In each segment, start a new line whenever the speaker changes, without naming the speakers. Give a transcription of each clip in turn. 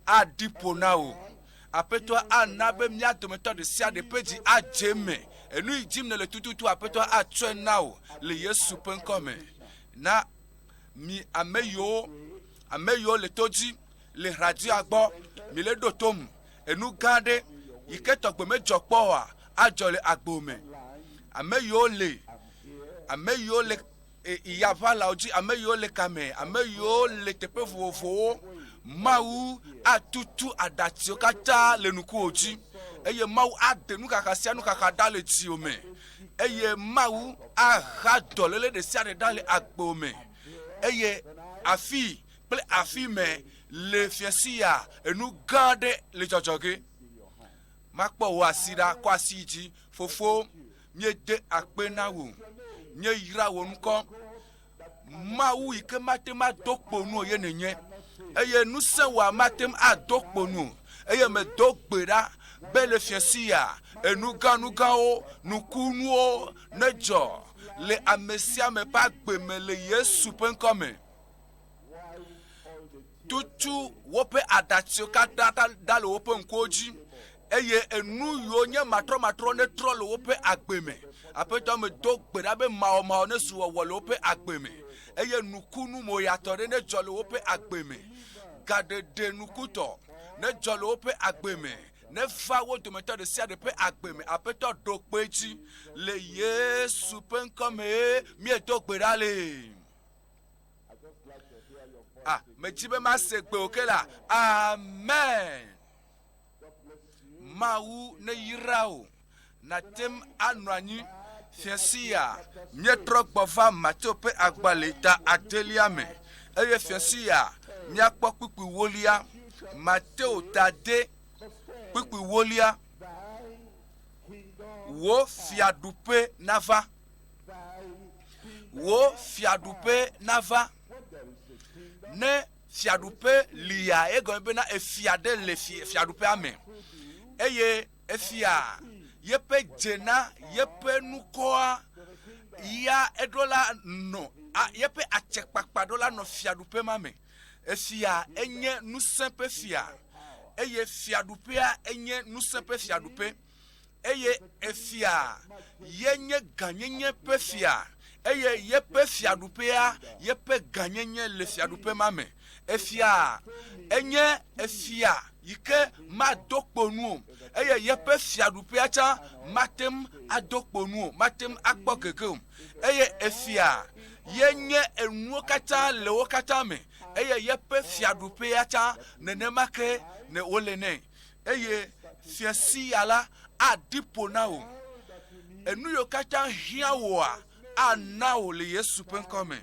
aɖi ƒo na wò. Aƒetɔa ana be mía dometɔ ɖe sia ɖe ƒe dzi adze eme. Enu yi dim nèle tututu, Aƒetɔa atsɔe na wò le Yesu ƒe ŋkɔ me. Na mi ame yiwo, ame yiwo le to dzi le radioa gbɔ, mile ɖo tom. Enu gã aɖe yi ke tɔgbe medzɔ kpɔ oa, adzɔ le agbo me. Ame yiwo le, ame yiwo le e, yaʋalawo dzi, ame yiwo le kame, ame yiwo le teƒe vovovowo, Mawu atutu aɖatsiwo katã le nukuwò dzi, eye Mawu aɖe nuxaxa sia nuxaxa ɖa le dziwò me, eye Mawu aha dɔléle ɖe sia ɖe ɖa le agbewò me, eye afii kple afi me le fiasi ya enu gã aɖe le dzɔdzɔ ge. Makpɔ wò asi ɖa, kɔ asi yi dzi, Fofo, míede akpe na wò, míeyra wò ŋkɔ. Mawu yi ke mate ŋu ado kpo nu o ye nènye, eye ŋusẽ wòa mate ŋu ado kpo nu o. Eye medo gbe ɖa be le fiasi ya, enu gã nu gãwo, nukunuwo nedzɔ le ame sia ame ƒe agbe me le Yesu ƒe ŋkɔ me. Tutu woƒe aɖatsiwo katã ɖa le woƒe ŋkuwo dzi, eye enu yiwo nye matrɔmatrɔ netrɔ le woƒe agbe me. Aƒetɔ, medo gbe ɖa be mawɔmawɔ nezu wɔwɔ le woƒe agbe me, eye nukunu moyatɔ ɖe nedzɔ le woƒe agbe me. Gaɖeɖe nukutɔ nedzɔ le woƒe agbe me, neva wo dometɔ ɖe sia ɖe ƒe agbe me. Aƒetɔ, ɖo kpe edzi le Yesu ƒe ŋkɔ mee míedo gbe ɖa le. Ah, medzi be mase gbe o ke la. Amen. Mawu neyra wò. Nàte ŋu anɔ anyi fiẽsi ya. Míetrɔ gbɔ va Mateo ƒe agbalẽ ta adelia me eye fiẽsi ya míakpɔ kpukpui wolia. Mateo ta ade kpukpui wolia. Wò fiaɖuƒe nava. Wò fiaɖuƒe nava. Ne fiaɖuƒe lia, egɔme bena efia ɖe le fiaɖuƒea me. Eye efia yeƒe dzena, yeƒe nukɔa, ya eɖo la nɔ, yeƒe atsekpakpa ɖo la nɔ fiaɖuƒe ma me. Efia enye ŋusẽ ƒe fia eye fiaɖuƒea enye ŋusẽ ƒe fiaɖuƒe. eye efia ye nye gãnyenye ƒe fia, eye yeƒe fiaɖuƒea, yeƒe gãnyenye le fiaɖuƒe ma me. Efia enye efia yi ke mado kpo nu o, eye yeƒe fiaɖuƒea tsã mate ŋu ado kpo nu o, mate ŋu akpɔ gege o. Eye efia ye nye enuwo katã le wo katã me, eye yeƒe fiaɖuƒea tsã nenema ke ne wole nɛ. Eye fia sia la aɖi ƒo na wò. Enu yiwo katã hiã wòa, ana wò le Yesu ƒe ŋkɔ me.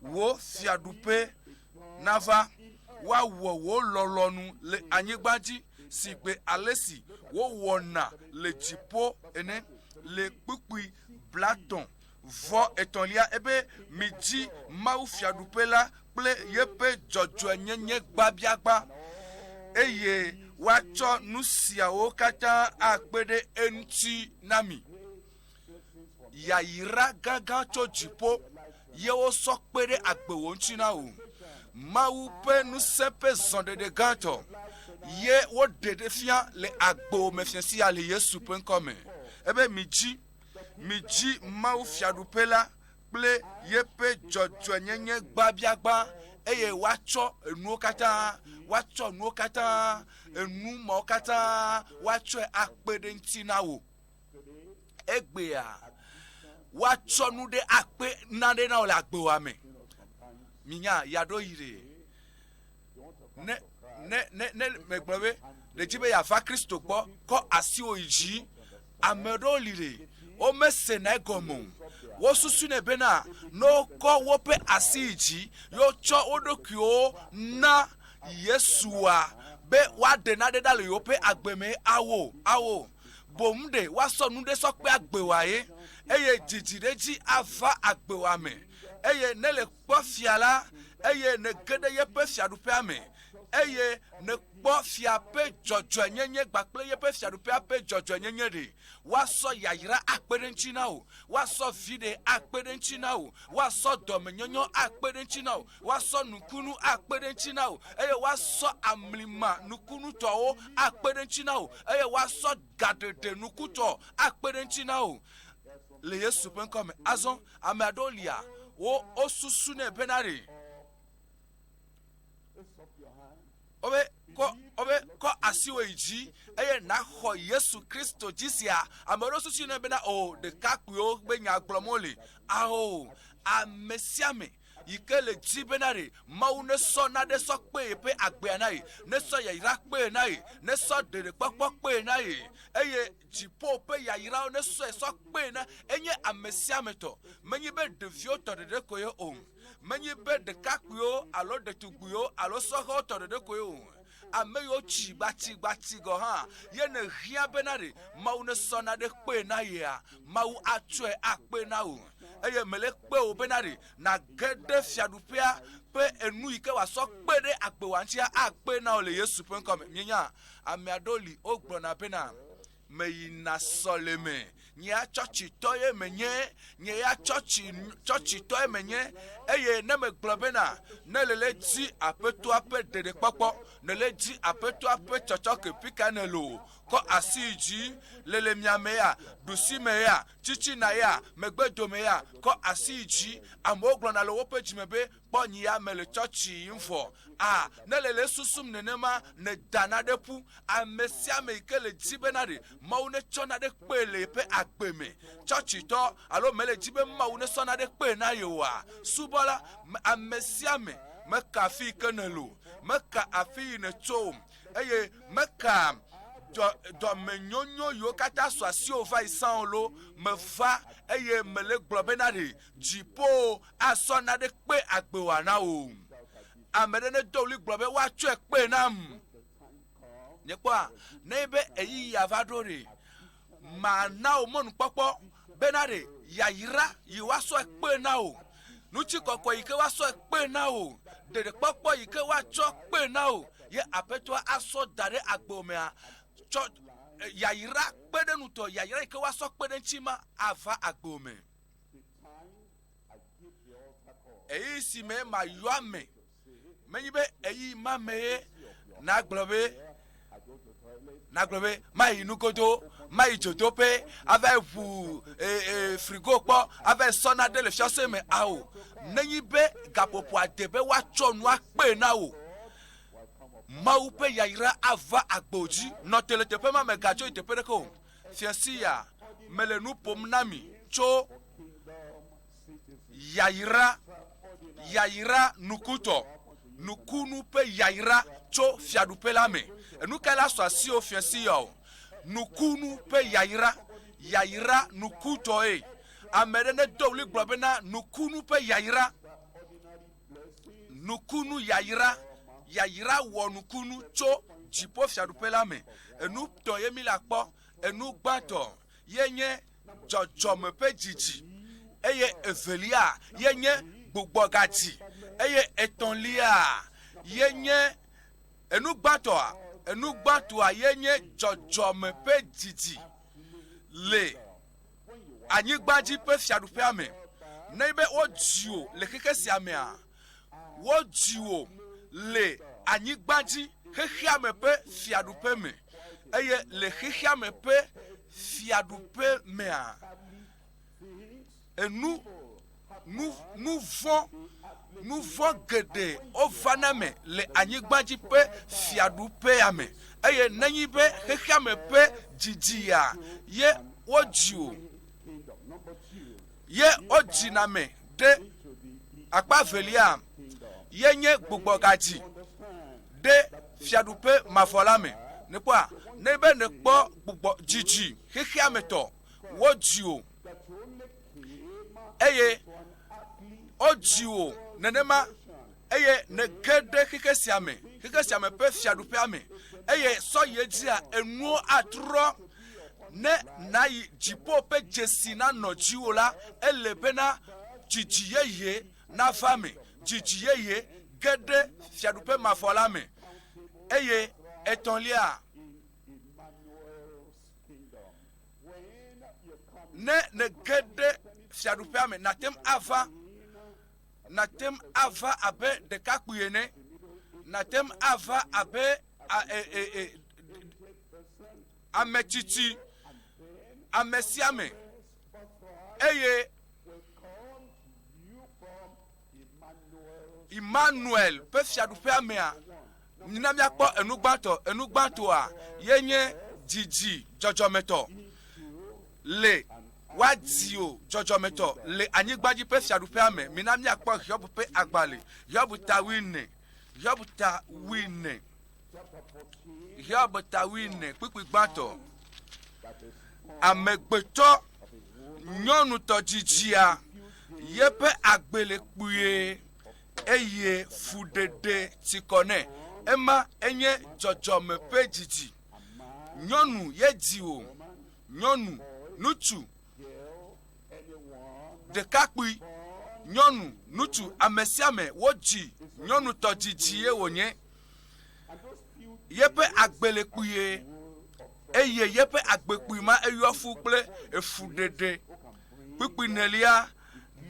Wò fiaɖuƒe nava, woawɔ wò lɔlɔ̃nu le anyigba dzi sigbe ale si wowɔna le dziƒo ene. Le kpukpui blatɔ̃ vɔ etɔ̃lia ebe, Midzi Mawu fiaɖuƒe la kple yeƒe dzɔdzɔenyenye gbãbiagbã, eye woatsɔ nu siawo katã akpe ɖe eŋuti na mi. Yayra gãgã tso dziƒo ye wosɔ kpe ɖe agbewò ŋuti na wò. Mawu ƒe ŋusẽ ƒe zɔɖeɖe gãtɔ ye woɖe ɖe fia le agbewò me fiẽ sia le Yesu ƒe ŋkɔ me. Ebe midzi, midzi Mawu fiaɖuƒe la kple yeƒe dzɔdzɔenyenye gbãbiagbã, eye woatsɔ enuwo katã, woatsɔ nuwo katã, enu mawo katã, woatsɔe akpe ɖe ŋuti na wò. Egbea, woatsɔ nu ɖe akpe nane na wò le agbewòa me. Minya, yaɖo yi ɖe. Ne, ne, ne, ne megblɔ be, ɖe dzi be yeava Kristo gbɔ, kɔ asiwò yi dzi. Ame aɖewo li ɖe, womesena egɔme o. Wosusunɛ bena ne wokɔ woƒe asi yi dzi ye wotsɔ wo ɖokuiwo na Yesua be woaɖe nane ɖa le yewoƒe agbe me awo, awo. Boŋ ɖe woasɔ nu ɖe sɔ kpe agbewòa ye, eye dzidziɖedzi ava agbewòa me. Eye ne le kpɔ fia la, eye nège ɖe yeƒe fiaɖuƒea me. eye nèkpɔ fia ƒe dzɔdzɔenyenye kpakple yeƒe fiaɖuƒea ƒe dzɔdzɔenyenye ɖe, woasɔ yayra akpe ɖe eŋuti na wò, woasɔ viɖe akpe ɖe eŋuti na wò, woasɔ dɔmenyonyo akpe ɖe eŋuti na wò, woasɔ nukunu akpe ɖe eŋuti na wò, eye woasɔ amlima nukunutɔwo akpe ɖe eŋuti na wò, eye woasɔ gaɖeɖe nukutɔ akpe ɖe eŋuti na wò le Yesu ƒe ŋkɔ me. Azɔ ame aɖewo lia, wo wosusunɛ bena ɖe wobe kɔ wobe kɔ asiwò yi dzi eye naxɔ Yesu Kristo dzi sia. Ame aɖewo susunɛ bena o ɖekakpuiwo be nya gblɔm wole. Ao, ame sia ame yi ke le dzi bena ɖe Mawu nesɔ naɖe sɔ kpe yeƒe agbea na ye, nesɔ yayra kpee na ye, nesɔ ɖeɖekpɔkpɔ kpee na ye, eye dziƒo ƒe yayrawo nesɔe sɔ kpee na enye ame sia ame tɔ. Menye be ɖeviwo tɔ ɖeɖe koe o. Menye be ɖekakpuiwo alo ɖetugbuiwo alo sɔhɛwo tɔ ɖeɖe koe o. Ame yiwo tsi gbatigbatsi gɔ̃ hã ye nèhiã bena ɖe Mawu nesɔ naɖe kpee na yea, Mawu atsɔe akpee na wò. Eye mele kpe wò bena ɖe nàge ɖe fiaɖuƒea ƒe enu yi ke wòasɔ kpe ɖe agbewòa ŋutia akpee na wò le Yesu ƒe ŋkɔ me. Mienya, ame aɖewo li wogblɔna bena, Meyina sɔleme. Nye ya tsɔtsitɔ ye menye. Nye ya tsɔtsi, tsɔtsitɔe menye. Eye ne megblɔ bena, Ne lele di Aƒetɔa ƒe ɖeɖekpɔkpɔ, nele di Aƒetɔa ƒe tsɔtsɔke, fika nèle o? Kɔ asi yi dzi. Lele miame ya, ɖusime ya, tsitsina ya, megbedome ya, kɔ asi yi dzi. Amewo gblɔna le woƒe dzime be, Kpɔ nye ya mele tsɔtsi yim vɔ. A, ne lele susum nenema, nèda naɖe ƒu. Ame sia ame yi ke le di bena ɖe Mawu netsɔ naɖe kpee le yeƒe agbe me, tsɔtsitɔ alo mele di be Mawu nesɔ naɖe kpee na ye oa, subɔla, ame sia ame, meka afi yi ke nèle o, meka afi yi nètso o, eye meka dɔ, dɔmenyonyo yiwo katã su asiwò va yi sã o loo, meva eye mele gblɔ bena ɖe dziƒo asɔ naɖe kpe agbewòa na wò. Ame ɖe nedo ɣli gblɔ be woatsɔe kpee nam. Míekpɔa, ne be ɣeyiɣia va ɖo ɖe, mana wò mɔnukpɔkpɔ bena ɖe yayra yi woasɔe kpe na wò, ŋutikɔkɔe yi ke woasɔe kpe na wò, ɖeɖekpɔkpɔ yi ke woatsɔ kpe na wò, ye Aƒetɔa asɔ da ɖe agbewò mea, tsɔ yayra kpe ɖe ŋutɔ, yayra yi ke woasɔ kpe ɖe ŋuti ma ava agbewò me. Ɣeyiɣi si me mayɔ ame Menye be ɣeyiɣi ma mee nàgblɔ be nàgblɔ be mayi nugodo, mayi dzodoƒe ava ʋu e, e, frigo kpɔ ava sɔ naɖe le fiase me ao. Nenye be gaƒoƒoa de be woatsɔ nua kpee na wò, Mawu ƒe yayra ava agbo dzi. Nɔ te le teƒe ma, mègadzo yi teƒe ɖeke o. Fiasi ya, mele nu ƒom na mi tso yayra, yayra nukutɔ, nukunu ƒe yayra tso fiaɖuƒe la me. Enu kae la sɔ asiwò fiẽ si ya o? Nukunu ƒe yayra, yayra nukutɔe. Ame ɖe nedo ɣli gblɔ bena nukunu ƒe yayra, nukunu yayra, yayra wɔ nukunu tso dziƒo fiaɖuƒe la me. Enu tɔ ye mi la kpɔ. Enu gbãtɔ ye nye dzɔdzɔme ƒe dzidzi, eye evelia ye nye gbugbɔgadzi, eye etɔ̃lia ye nye enu gbãtɔa, enu gbãtɔa ye nye dzɔdzɔme ƒe dzidzi le anyigba dzi ƒe fiaɖuƒea me. Nenye be wodzi wò le xexe sia mea, wodzi wò le anyigba dzi xexeame ƒe fiaɖuƒe me, eye le xexeame ƒe fiaɖuƒe mea, enu nu nu vɔ̃ nu vɔ̃ geɖe wovana me le anyigba dzi ƒe fiaɖuƒea me eye nenye be xexeame ƒe dzidzia ye wodzi o ye wodzina me ɖe akpa evelia ye nye gbugbɔgadzi ɖe fiaɖuƒe mavɔ la me. Nèkpɔa? Ne be nèkpɔ gbugbɔ dzidzi xexeame tɔ, wodzi wò eye wodzi wò nenema eye nège ɖe xexe sia me, xexe sia me ƒe fiaɖuƒea me eye sɔ yi edzia enuwo atrɔ. Ne nàyi dziƒo ƒe dzesi nanɔ dziwò la, ele bena dzidzi yeye nava eme, dzidzi yeye ge ɖe fiaɖuƒe mavɔ la me. Eye etɔ̃lia, ne nège ɖe fiaɖuƒea me, nàte ŋu ava, nàte ŋu ava abe ɖekakpui ene, nàte ŋu ava abe a, e, e, e, ame tsitsi, ame sia ame, eye Immanuel ƒe fiaɖuƒea mea, mina míakpɔ enu gbãtɔ. Enu gbãtɔa ye nye dzidzi dzɔdzɔmetɔ le woadzi o dzɔdzɔmetɔ le anyigba dzi ƒe fiaɖuƒea me. Mina míakpɔ Hiob ƒe agbalẽ, Hiob ta wuiene, Hiob ta wuiene, Hiob ta wuiene, kpukpui gbãtɔ. Amegbetɔ nyɔnutɔ dzidzia yeƒe agbe le kpuie eye fuɖeɖe ti kɔ nɛ. Ema enye dzɔdzɔme ƒe dzidzi. Nyɔnu ye dzi wò, nyɔnu, ŋutsu, ɖekakpui, nyɔnu, ŋutsu, ame sia ame wodzi nyɔnutɔ dzidzi ye wònye. Yeƒe agbe le kpuie eye yeƒe agbe kpui ma eyɔ fu kple efuɖeɖe. Kpukpui nelia,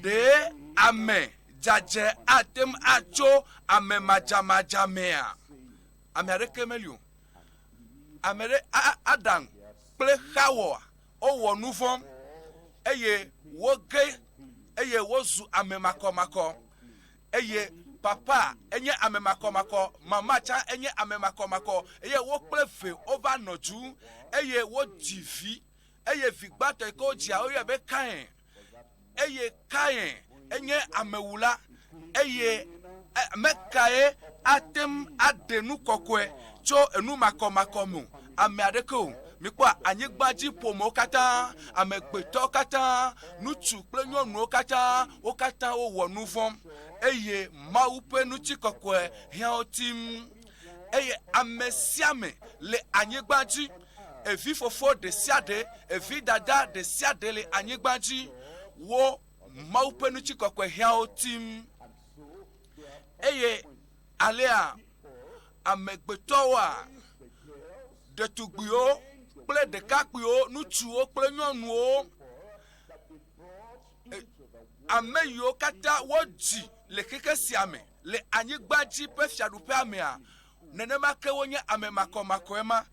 Ɖe ame dzadzɛ ate ŋu atso ame madzamadza mea? Ame aɖeke meli o. Ame ɖe, Adam kple Xawa wowɔ nu vɔ̃ eye woge eye wozu ame makɔmakɔ. Eye papa enye ame makɔmakɔ, mama tsã enye ame makɔmakɔ, eye wo kple ve wova nɔ du eye wodzi vi. Eye vi gbãtɔ yi ke wodzia, woyɔe be Kain. Eye Kain enye amewula. Eye ame kae ate ŋu aɖe nu kɔkɔe tso enu makɔmakɔ me o? Ame aɖeke o. Mikpɔ anyigba dzi ƒomewo katã, amegbetɔwo katã, ŋutsu kple nyɔnuwo katã, wo katã wowɔ nu vɔ̃ eye Mawu ƒe ŋutikɔkɔe hiã wo tim. Eye ame sia ame le anyigba dzi, evifofo ɖesiaɖe, evidada ɖesiaɖe le anyigba dzi, wo Mawu ƒe ŋutikɔkɔe hiã wo tim. Eye alea amegbetɔwoa, ɖetugbiwo kple ɖekakpuiwo, ŋutsuwo kple nyɔnuwo, e, ame yiwo katã wodzi le xexe sia me le anyigba dzi ƒe fiaɖuƒea mea, nenema ke wonye ame makɔmakɔe ma.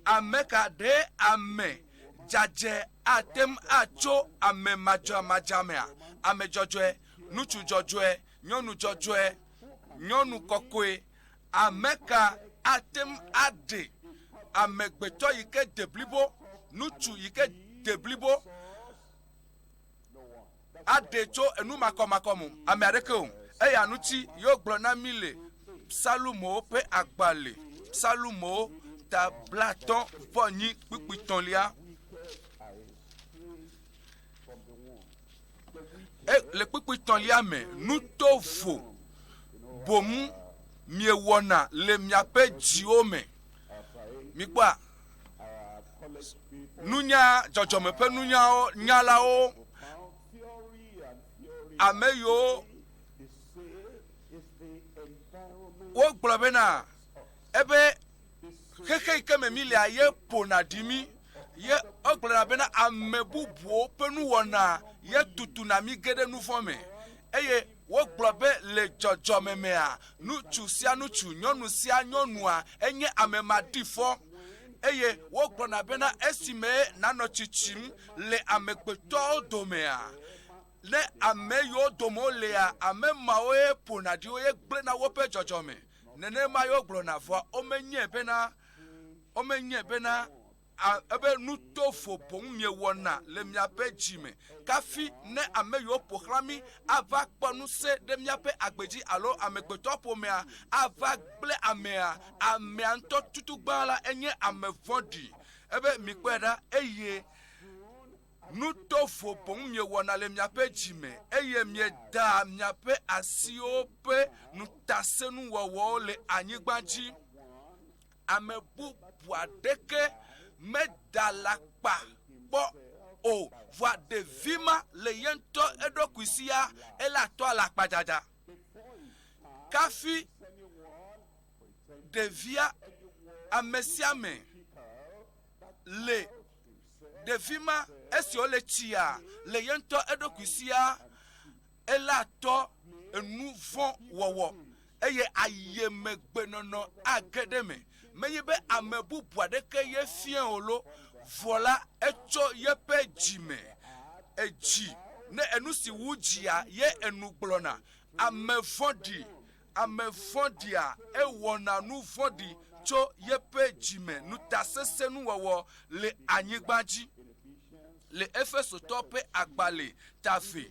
Ame ka ɖe ame dzadzɛ ate ŋu atso ame madzɔmadzɔ mea? Ame dzɔdzɔe, ŋutsu dzɔdzɔe, nyɔnu dzɔdzɔe, nyɔnu kɔkɔe. Ame ka ate ŋu aɖe amegbetɔ yi ke de blibo, ŋutsu yi ke de blibo, aɖe tso enu makɔmakɔ me? Ame aɖeke o. Eya ŋuti ye wogblɔ na mí le Psalmowo ƒe agbalẽ, Psalmowo ta blatɔ̃ vɔ nyi kpukpui tɔ̃lia. E, le kpukpui tɔ̃lia me, nu tovo boŋ miewɔna le miaƒe dziwo me. Mikpɔa nunya, dzɔdzɔme ƒe nunyawo, nyalawo, ame yiwo wogblɔ bena ebe xexe yi ke me mí lea ye ƒona ɖi mí. Ye wogblɔna bena ame bubuwo ƒe nuwɔna ye tutuna mí ge ɖe nuvɔ̃ me. Eye wogblɔ be le dzɔdzɔme mea, ŋutsu sia ŋutsu, nyɔnu sia nyɔnua enye ame maɖifɔ. Eye wogblɔna bena esime nànɔ tsitsim le amegbetɔwo domea, ne ame yiwo dome wolea, ame mawoe ƒona ɖi wo ye gblẽna woƒe dzɔdzɔme. Nenema ye wogblɔna, vɔa womenyae bena, womenyae bena a, ebe nu tovo boŋ miewɔna le miaƒe dzi me. Kafi ne ame yiwo ƒo xlã mí ava kpɔ ŋusẽ ɖe míaƒe agbe dzi alo amegbetɔ ƒomea ava gblẽ amea, amea ŋutɔ tutugbã la enye ame vɔ̃ɖi. Ebe mikpɔe ɖa, eye Nu tovo boŋ miewɔna le miaƒe dzi me, eye miedaa miaƒe asiwo ƒe ŋutasẽnuwɔwɔwo le anyigba dzi. Ame bubu aɖeke meda alakpa kpɔ o, vɔa ɖevi ma le ye ŋutɔ eɖokui si ya, ele atɔ alakpadada. Kafi. ɖevia ame sia ame le ɖevi ma esi wòle tsia le ye ŋutɔ eɖokui sia ela tɔ enu vɔ̃ wɔwɔ eye ayemegbenɔnɔ age ɖe eme. Menye be ame bubu aɖeke ye fiae o lo, vɔ la etsɔ yeƒe dzime. Edzi, ne enu si wu dzia ye enu gblɔna. Ame vɔ̃ɖi, ame vɔ̃ɖia ewɔna nu vɔ̃ɖi tso yeƒe dzime, ŋutasesẽnuwɔwɔ le anyigba dzi. Le Efesotɔwo ƒe agbalẽ ta ve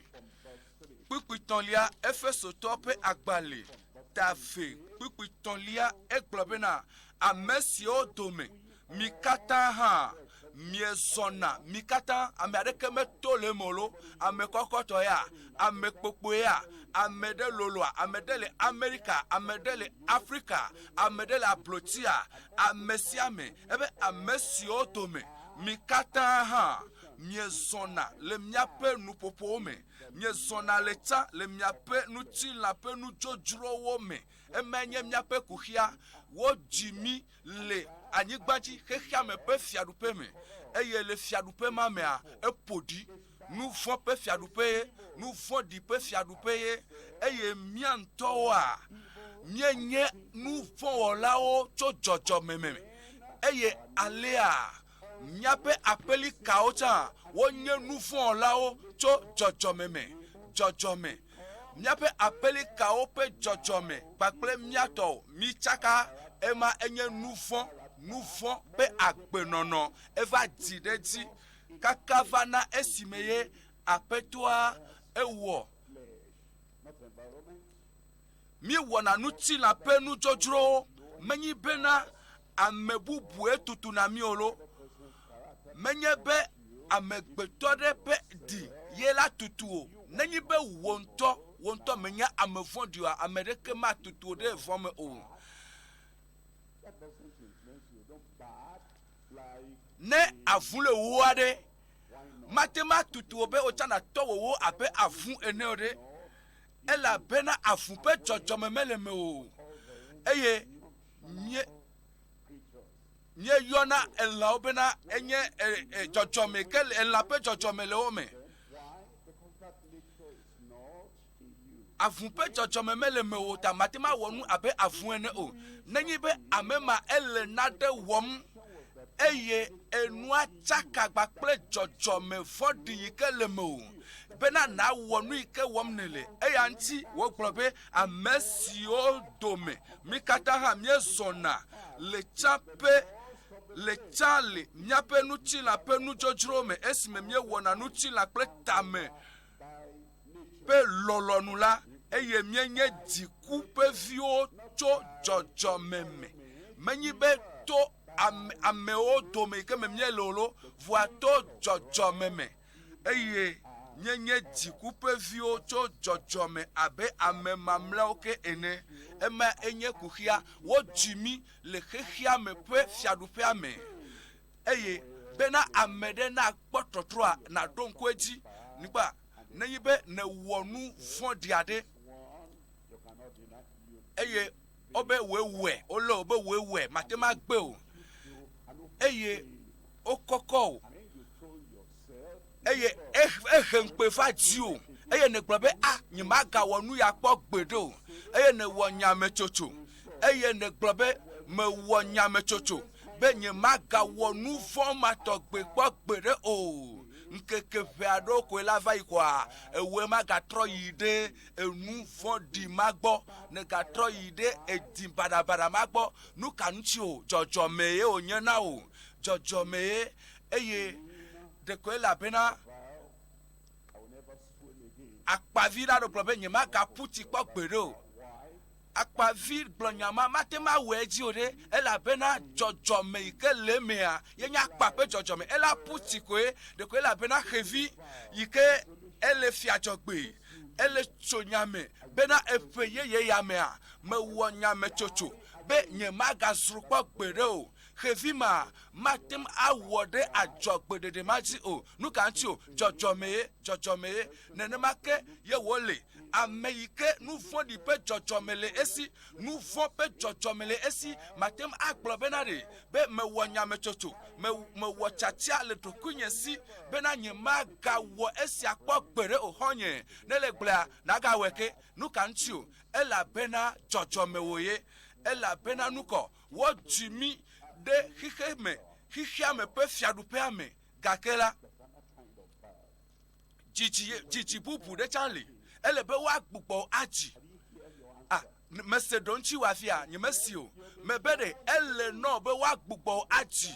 kpukpui tɔ̃lia, Efesotɔwo ƒe agbalẽ ta ve kpukpui tɔ̃lia, egblɔ bena, Ame siwo dome mi katã hã miezɔna, mi katã, ame aɖeke meto le eme o lo, ame kɔkɔtɔ ya, ame kpokpoe ya, ame ɖe loloa, ame ɖe le Amerika, ame ɖe le Afrika, ame ɖe le ablotia, ame sia ame, ebe ame siwo dome mi katã hã miezɔna le miaƒe nuƒoƒowo me, miezɔna le tsã le miaƒe ŋutilã ƒe nudzodzrowo me. Emae nye míaƒe kuxia. Wodzi mí le anyigba dzi xexeame ƒe fiaɖuƒe me, eye le fiaɖuƒe ma mea, eƒo ɖi. Nu vɔ̃ ƒe fiaɖuƒe ye, nu vɔ̃ɖi ƒe fiaɖuƒe ye, eye mía ŋutɔwoa, míenye nu vɔ̃ wɔlawo tso dzɔdzɔme me, eye alea míaƒe aƒelikawo tsã wonye nu vɔ̃ wɔlawo tso dzɔdzɔme me. Dzɔdzɔme. Míaƒe aƒelikawo ƒe dzɔdzɔme kpakple mía tɔ mítsaka, ema enye nuvɔ̃, nuvɔ̃ ƒe agbenɔnɔ. Eva dzi ɖe edzi kaka va na esime ye Aƒetɔa ewɔ. Míewɔna ŋutilã ƒe nudzodzrowo, menye bena ame bubue tutuna mí o lo. Menye be amegbetɔ aɖe ƒe ɖi ye la tutu o. Nenye be wò ŋutɔ, wò ŋutɔ mènye ame vɔ̃ɖi oa, ame aɖeke matutu wò ɖe vɔ̃ me o. Ne avu le wò aɖe, mate ŋu atutu wò be wò tsã nàtɔ wò wo abe avu ene o ɖe, elabena avu ƒe dzɔdzɔme mele mewò o. Eye mie míeyɔna elãwo bena enye dzɔdzɔme ke elã ƒe dzɔdzɔme le wo me. Avu ƒe dzɔdzɔme mele mewò o ta mate ŋu awɔ nu abe avu ene o. Nenye be ame ma ele nane wɔm eye enua tsaka kpakple dzɔdzɔme vɔ̃ɖi yi ke le mewò bena nàwɔ nu yi ke wɔm nèle. Eya ŋuti wògblɔ be ame siwo dome Mí katã hã míezɔna le tsã ƒe le tsã le míaƒe ŋutilã ƒe nudzodzrowo me esime míewɔna ŋutilã kple tame ƒe lɔlɔ̃nu la, eye míenye dziku ƒe viwo tso dzɔdzɔme me. Menye be to ame, amewo dome yi ke me míele o lo, vɔa to dzɔdzɔme me. eye míenye dziku ƒe viwo tso dzɔdzɔme abe ame mamlɛawo ke ene. Ema enye kuxia. Wodzi mí le xexeame ƒe fiaɖuƒea me, eye bena ame ɖe nakpɔ tɔtrɔa, nàɖo ŋku edzi nukpa nenye be nèwɔ nu vɔ̃ɖi aɖe eye wobe wòe wɔe, wolé wò be wòe wɔe, mate ŋu agbe o, eye wokɔkɔ wò, eye ehe ŋukpe va dziwò, eye nègblɔ be, A, nyemagawɔ nu ya kpɔ gbeɖe o, eye nèwɔ nyametsotso, eye nègblɔ be, Mewɔ nyametsotso be nyemagawɔ nu vɔ̃ ma tɔgbe kpɔ gbeɖe o. Ŋkeke ʋɛ aɖewo koe la va yi koa, ewɔe magatrɔ yi ɖe enu vɔ̃ɖi ma gbɔ, nègatrɔ yi ɖe edi baɖabaɖa ma gbɔ. Nu ka ŋuti o? Dzɔdzɔme ye wònye na wò. Dzɔdzɔme ye. Eye ɖeko elabena akpavi la ɖo gblɔ be nyemagaƒu tsi kpɔ gbeɖe o. Akpavi gblɔ nya ma, mate ŋu awɔe edzi o ɖe, elabena dzɔdzɔme yi ke le emea ye nye akpa ƒe dzɔdzɔme. Ela ƒu tsi koe, ɖeko elabena xevi yi ke ele fia dzɔgbee, ele tso nya me bena eƒe yeye ya mea, mewɔ nyametsotso be nyemagazro kpɔ gbeɖe o. Xevi ma mate ŋu awɔ ɖe adzɔgbeɖeɖe ma dzi o. Nu ka ŋuti o? Dzɔdzɔmee, dzɔdzɔmee. Nenema ke ye wòle. Ame yi ke nu vɔ̃ɖi ƒe dzɔdzɔme le esi, nu vɔ̃ ƒe dzɔdzɔme le esi, mate ŋu agblɔ bena ɖe be mewɔ nyametsotso, me, mewɔ tiatia le ɖokuinye si bena nyemagawɔ esia kpɔ gbeɖe o. Xɔ̃nye, ne le gblɔea, nàgawɔe ke. Nu ka ŋuti o? Elabena dzɔdzɔme wòye. Elabena nukɔ? Wodzi mí ɖe xexeme, xexeame ƒe fiaɖuƒea me. Gake la, dzidzi, dzidzi bubu ɖe tsã li. Ele be woagbugbɔ wò adzi. A, mese ɖoŋtsi wò afia? Nyemesi o. Mebe ɖe ele nɔ be woagbugbɔ wò adzi.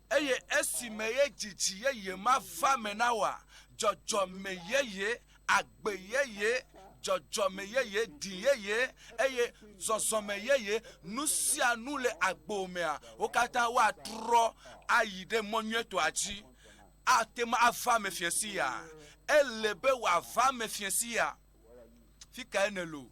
Eye esime ye dzidzi yeye ma va me na wòa, dzɔdzɔme yeye, agbe yeye, dzɔdzɔme yeye, ɖi yeye, eye zɔzɔme yeye, nu sia nu le agbo mea, wo katã woatrɔ ayi ɖe mɔ nyuietɔa dzi. Ate ŋu ava eme fiẽ sia. Ele be wòava eme fiẽ sia. Fi kae nèle o?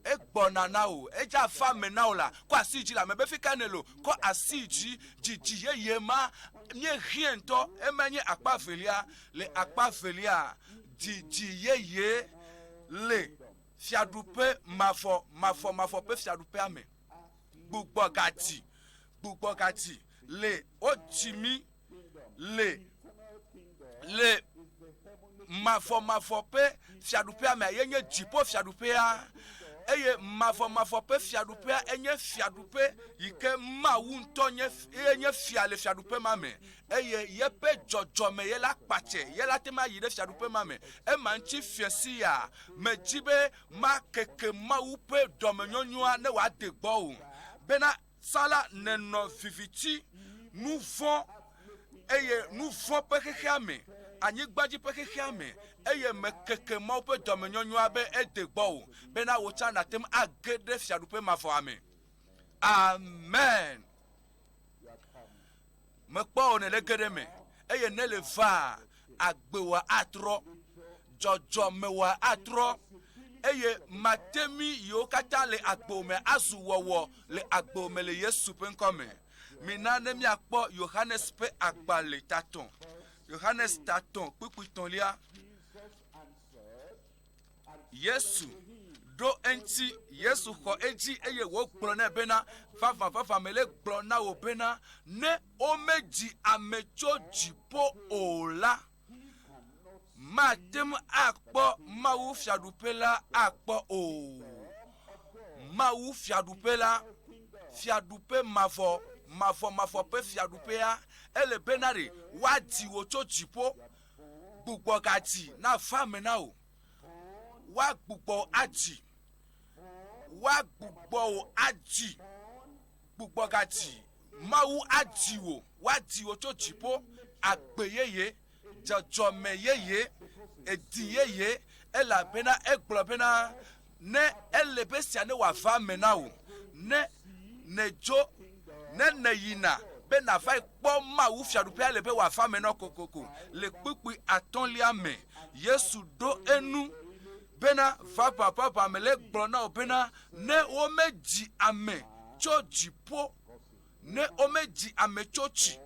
Egbɔna na wò. Edze ava eme na wò la, kɔ asi dzi le ame be fi kae nèle o? Kɔ asi dzi. Dzidzi yeye ma míehiãe ŋutɔ. Emae nye akpa evelia. Le akpa evelia, dzidzi yeye le fiaɖuƒe mavɔ mavɔ mavɔ ƒe fiaɖuƒea me. Gbugbɔ gadzi, gbugbɔ gadzi le wodzi mí le le mavɔmavɔ ƒe fiaɖuƒea mea ye nye dziƒo fiaɖuƒea eye mavɔmavɔ ƒe fiaɖuƒea enye fiaɖuƒe yi ke Mawu ŋutɔ nye ye nye fia le fiaɖuƒe ma me eye yeƒe dzɔdzɔme ye la kpatse ye la te ma yi ɖe fiaɖuƒe ma me. Ema ŋuti fiẽ sia medzi be makeke Mawu ƒe dɔmenyonyoa ne wòade gbɔwò bena Tsã la, nènɔ viviti, nu vɔ̃, eye nu vɔ̃ ƒe xexea me, anyigba dzi ƒe xexea me, eye mekeke Mawu ƒe dɔmenyɔnyɔa be ede gbɔwò, bena wò tsã nàte ŋu age ɖe Fiaɖuƒe mavɔa me. Amen. Mekpɔ wò nèle ge ɖe eme, eye ne le vaa, agbewòa atrɔ, dzɔdzɔmewòa atrɔ, eye mate mí yiwo katã le agbewò me azu wɔwɔ le agbewò me le Yesu ƒe ŋkɔ me. Mina ne míakpɔ Yohanes ƒe agbalẽ tatɔ̃, Yohanes tatɔ̃ kpukpui tɔ̃lia. Yesu ɖo eŋuti, Yesu xɔ edzi eye wògblɔ nɛ bena, Vavã, vavã mele gblɔ na wò bena, ne womedzi ame tso dziƒo o la, mate ŋu akpɔ Mawu fiaɖuƒe la akpɔ o. Mawu fiaɖuƒe la, fiaɖuƒe mavɔ, mavɔ, mavɔ ƒe fiaɖuƒea, ele bena ɖe woadzi wò tso dziƒo. Gbugbɔgadzi nava eme na wò. Woagbugbɔ wò adzi. Woagbugbɔ wò adzi. Gbugbɔgadzi. Mawu adzi wò. Woadzi wò tso dziƒo. Agbe yeye, dzɔdzɔme yeye, edi yeye, elabena egblɔ bena, Ne ele be esia ne wòava eme na wò, ne nèdzo, ne nèyina be nàvae kpɔ Mawu Fiaɖuƒea ele be wòava eme na wò kokoko. Le kpukpui atɔ̃lia me, Yesu ɖo enu bena, Vavã, vavã mele egblɔ na wò bena, ne womedzi ame tso dziƒo Ne womedzi ame tso tsi,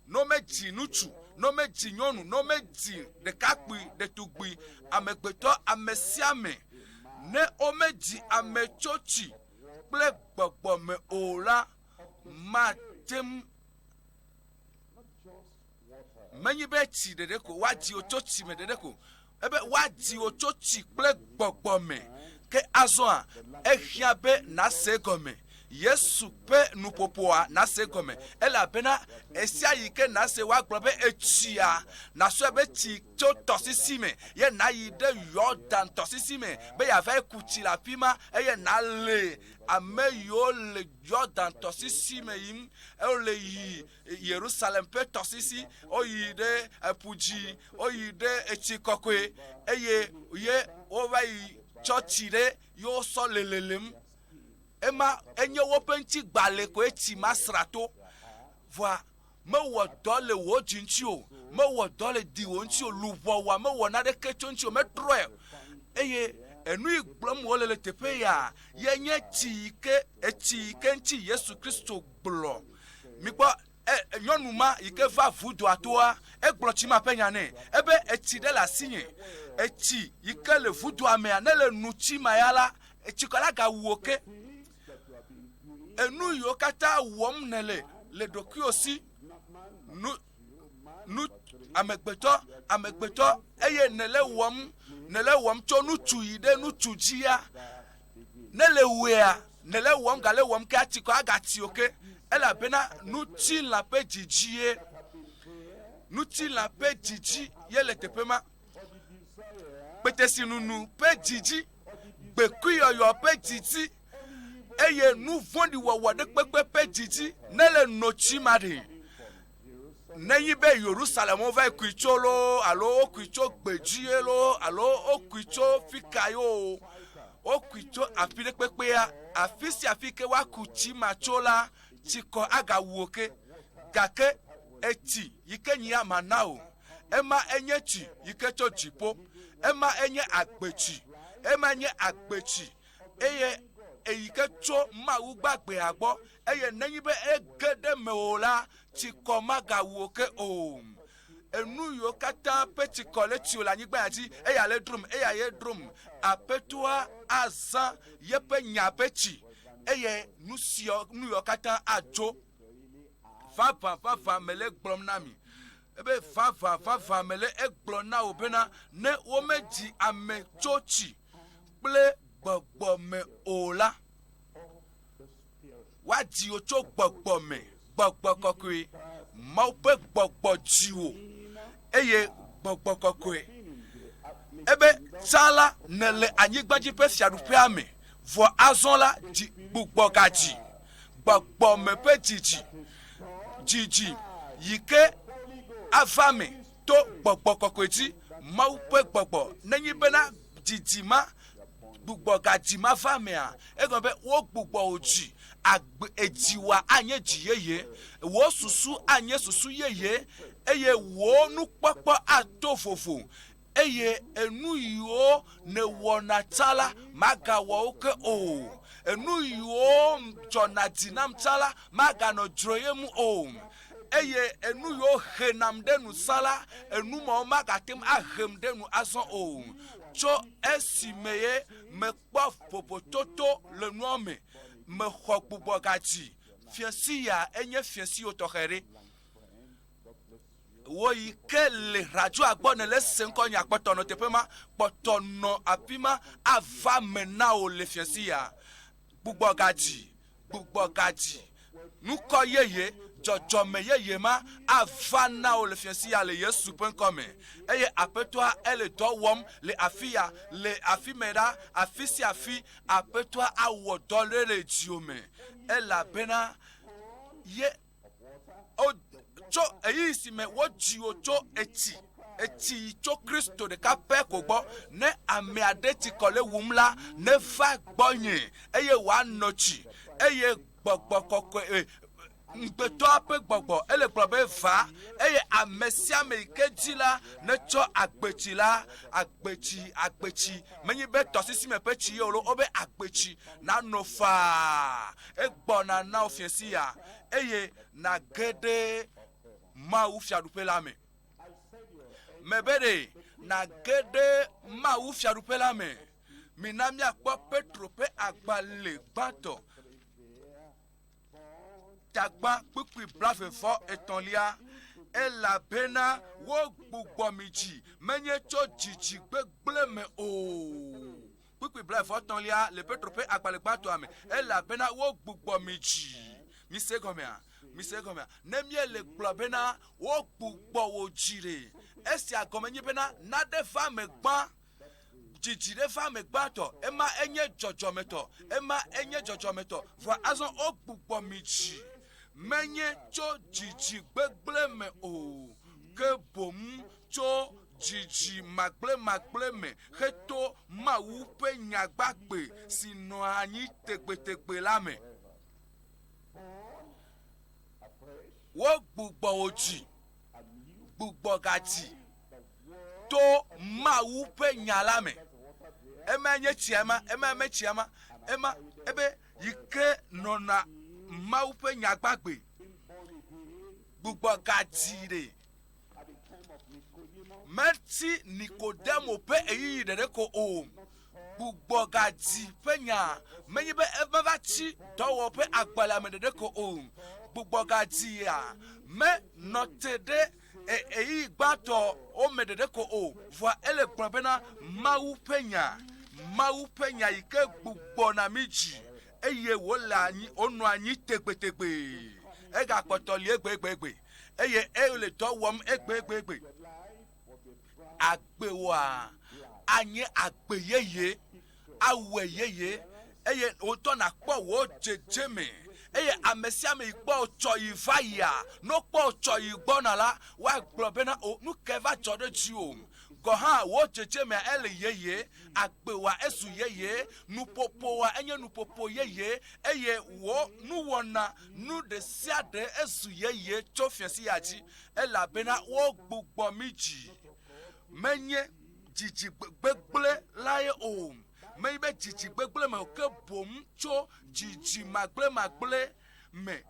ne womedzi ŋutsu, ne womedzi nyɔnu, ne womedzi ɖekakpui, ɖetugbui, amegbetɔ, ame sia ame, ne womedzi ame tso tsi kple gbɔgbɔ me o la, mate ŋu Menye be tsi ɖeɖe ko woadzi wò tso tsi me ɖeɖe ko, ebe woadzi wò tso tsi kple gbɔgbɔ me. Ke azɔa, ehiã be nàse egɔme. Yesu ƒe nuƒoƒoa, nàse egɔme. Elabena ɣesiaɣi ke nàse woagblɔ be etsia, nàsɔe be tsi tso tɔsisi me ye nàyi ɖe Yɔdan tɔsisi me be yeavae ku tsi le afi ma eye nàle ame yiwo le Yɔdan tɔsisi me yim, wole yi Yerusalem ƒe tɔsisi, woyi ɖe eƒu dzi, woyi ɖe etsi kɔkɔe, eye ye wova yi tsɔ tsi ɖe yewo sɔ lelelem. Ema enye woƒe ŋutigbalẽ koe tsi ma sra to. Vɔa mewɔ dɔ le wò dzi ŋuti o, mewɔ dɔ le diwò ŋuti o, luʋɔwòa mewɔ naneke tso ŋuti o, metrɔe o. Eye enu yi gblɔm wole le teƒe ya ye nye tsi yi ke etsi yi ke ŋuti Yesu Kristo gblɔ. Mikpɔ e, nyɔnu ma yi ke va vudoa toa, egblɔ tsi ma ƒe nya nɛ. Ebe etsi ɖe le asinye. Etsi yi ke le vudoa mea, ne le nu tsi ma ya la, etsikɔ la gawu wò ke. Enu yiwo katã wɔm nèle le ɖokuiwò si, nu, nu, amegbetɔ, amegbetɔ, eye nèle wɔm, nèle wɔm tso ŋutsu yi ɖe ŋutsu dzia, ne le wɔea, nèle wɔm gale wɔm ke atsikɔ agati wò ke, elabena ŋutilã ƒe dzidzie, ŋutilã ƒe dzidzi ye le teƒe ma. Kpetesinunu ƒe dzidzi, gbekuiyɔyɔ ƒe dzidzi, eye nu vɔ̃ɖi wɔwɔ ɖe kpekpe ƒe dzidzi ne le notsi ma ɖe. Nenyi be Yerusalem wova kui tso loo alo wokui tso gbedzie loo alo wokui tso fika yo, wokui tso afi ɖe kpekpea, afi sia afi ke woaku tsi ma tso la, tsikɔ agawu wo ke. Gake etsi yi ke nyia mana o. Ema enye tsi yi ke tso dziƒo. Ema enye agbetsi. Ema nye agbetsi eye eyi ke tso Mawu gbagbea gbɔ, eye nenye be ege ɖe mewò la, tsikɔ magawu wò ke o. Enu yiwo katã ƒe tsikɔ le tsiwò le anyigba ya dzi, eya le drom, eya ye drom. Aƒetɔa azã yeƒe nya ƒe tsi, eye nu siawo, nu yiwo katã adzo. Vavã, vavã mele egblɔm na mi ebe, vavã, vavã mele egblɔ na wò bena, ne womedzi ame tso tsi kple gbɔgbɔ me o la, woadzi wò tso gbɔgbɔ me, gbɔgbɔ kɔkɔe. Mawu ƒe gbɔgbɔ dzi wò eye gbɔgbɔ kɔkɔe. Ebe tsã la nèle anyigba dzi ƒe fiaɖuƒea me, vɔ azɔ la dzi gbugbɔ gadzi gbɔgbɔ me ƒe dzidzi, dzidzi yi ke ava me to gbɔgbɔ kɔkɔe dzi, Mawu ƒe gbɔgbɔ. Nenye bena dzidzi ma gbugbɔ gadzi ma va mea, egɔme be wogbugbɔ wò dzi, agbe edzi wòa anye dzi yeye, wò susu anye susu yeye, eye wò nukpɔkpɔ ato vovo, eye enu yiwo nèwɔna tsã la, màgawɔ wo ke o. Enu yiwo dzɔna dzi nam tsã la, maganɔ dzroyem o. Eye enu yiwo henam ɖe nu tsã la, enu mawo magate ŋu ahem ɖe nu azɔ o. Tso esime ye mekpɔ vovototo le nua me, mexɔ gbugbɔgadzi. Fiẽsi ya enye fiẽsiwo tɔxɛ ɖe. Wò yi ke le radioa gbɔ nèle ese ŋkɔ nya kpɔtɔ nɔ teƒe ma, kpɔtɔ nɔ afi ma ava me na wò le fiẽsi ya. Gbugbɔgadzi, gbugbɔgadzi, ŋkɔ yeye, dzɔdzɔme yeye ma ava na wò le fiẽsi ya le Yesu ƒe ŋkɔ me. Eye Aƒetɔa ele dɔ wɔm le afi ya, le afi mɛ ɖa, afi sia afi, Aƒetɔa awɔ dɔ ɖe le dziwò me elabena ye O, tso ɣeyiɣi si me wodzi wò tso etsi, etsi yi tso Kristo ɖeka pɛ ko gbɔ. Ne ame aɖe tsi kɔ le wum la, neva gbɔnye eye wòano tsi. Eye gbɔgbɔ kɔkɔe, e, ŋugbetɔa ƒe gbɔgbɔ, ele gblɔ be va, eye ame sia ame yi ke dzi la, netsɔ agbetsi la, agbetsi, agbetsi, menye be tɔsisi me ƒe tsi ye o lo, wobe agbetsi, nano faa. Egbɔna na wò fiẽsi ya, eye nàge ɖe Mawu Fiaɖuƒe la me. Mebe ɖe nàge ɖe Mawu Fiaɖuƒe la me. Mina míakpɔ Petro ƒe agbalẽ gbãtɔ, tagba kpukpui blave vɔ etɔ̃lia, Elabena wogbugbɔ mi dzi, menye tso dzidzi gbegblẽ me o. Kpukpui blaeve-vɔ-etɔ̃lia le Petro ƒe agbalẽ gbãtɔa me, Elabena wogbugbɔ mi dzi. Mise egɔmea? Mise egɔmea? Ne míele gblɔ bena wogbugbɔ wò dzi ɖe, esia gɔme nye bena naɖe va eme gbã, dzidzi ɖe va eme gbãtɔ, ema enye dzɔdzɔmetɔ, ema enye dzɔdzɔmetɔ. Vɔa azɔ wogbugbɔ mi dzi, menye tso dzidzi gbegblẽ me o, ke boŋ tso dzidzi magblẽmagblẽ me heto Mawu ƒe nya gbagbe si nɔa anyi tegbetegbe la me. Wogbugbɔ wò dzi, gbugbɔ gadzi to Mawu ƒe nya la me. Ema nye tsia ema, ema me tsia ema, ema ebe yi ke nɔna Mawu ƒe nya gbagbe. Gbugbɔgadzi ɖe. Metsi Nikodemo ƒe ɣeyiɣi ɖeɖe ko o. Gbugbɔgadzi ƒe nya menye be meva tsi dɔwɔwɔ ƒe agbalẽa me ɖeɖe ko o. Gbugbɔgadzia menɔ te ɖe ɣeyiɣi gbãtɔ wo me ɖeɖe ko o, vɔa ele gblɔ bena Mawu ƒe nya, Mawu ƒe nya yi ke gbugbɔna mí dzi eye wòle anyi, wònɔa anyi tegbetegbee. Egakpɔtɔ li egbeegbegbe eye ele dɔ wɔm egbeegbegbe. Agbewoa anye agbe yeye, awɔe yeye eye wò ŋutɔ nàkpɔ wò dzedzeme. Eye ame sia ame yi kpɔ wò tsɔ yi va yia, ne wokpɔ wò tsɔ yi gbɔna la, woagblɔ bena, O, nu kae va dzɔ ɖe dziwò? Gɔ̃ hã, wò dzedzemea ele yeye, agbewoa ezu yeye, nuƒoƒoa enye nuƒoƒo yeye, eye wò nuwɔna, nu ɖe sia ɖe ezu yeye tso fiẽsi ya dzi, elabena wogbugbɔ mí dzi. Menye dzidzi gbegblẽ lae o, menye be dzidzi gbegblẽ me o, ke boŋ tso dzidzi magblẽmagblẽ me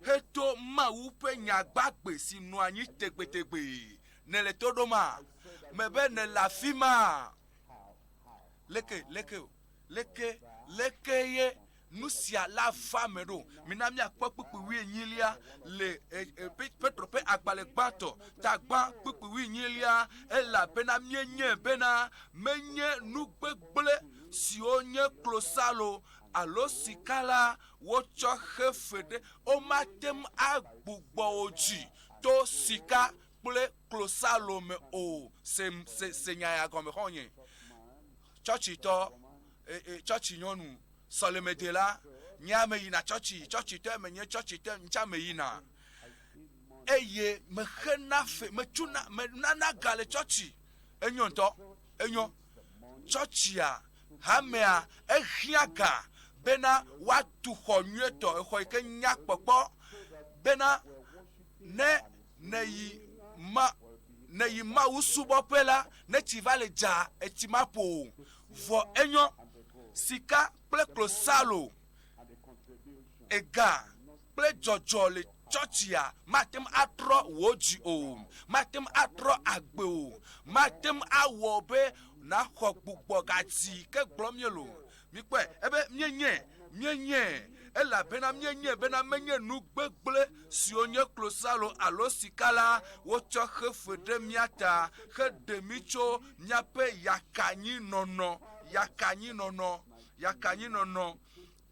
heto Mawu ƒe nya gbagbe si nɔa anyi tegbetegbee. Nèle to ɖoma? Mebe nèle afi ma? Leke, leke, leke, leke ye nu sia la va eme ɖo? Mina míakpɔ kpukpui wuienyilia le e, e, Petro ƒe agbalẽ gbãtɔ, ta gbã, kpukpui wuienyilia, elabena míenyae bena menye nu gbegblẽ siwo nye klosalo alo sika la wotsɔ xe fe ɖe, womate ŋu agbugbɔ wo dzi to sika kple klosalo me o. Se, se, se nya ya gɔme xɔ̃nye. Tsɔtsitɔ, e, e, tsɔtsi nyɔnu, sɔlemedela, nye ame yina tsɔtsi, tsɔtsitɔe menye, tsɔtsitɔe ŋtsa meyina. Eye mexena fe, metsuna, menana ga le tsɔtsi. Enyo ŋutɔ, enyo. Tsɔtsia, hamea, ehiã ga bena woatu xɔ nyuietɔ, exɔ yi ke nya kpɔkpɔ, bena ne nèyi ma, nèyi Mawu subɔƒe la, ne tsi va le dza, etsi maƒo o. Vɔ enyo, sika kple klosalo, ega kple dzɔdzɔ le tsɔtsia mate ŋu atrɔ wò dzi o, mate ŋu atrɔ agbe o, mate ŋu awɔ be nàxɔ gbugbɔgadzi ke gblɔm míele o. Mikpɔe, ebe míenyae, míenyae, elabena míenyae bena menye nu gbegblẽ siwo nye klosalo alo sika la wotsɔ xe fe ɖe mía ta heɖe mí tso míaƒe yakanyinɔnɔ, yakanyinɔnɔ, yakanyinɔnɔ,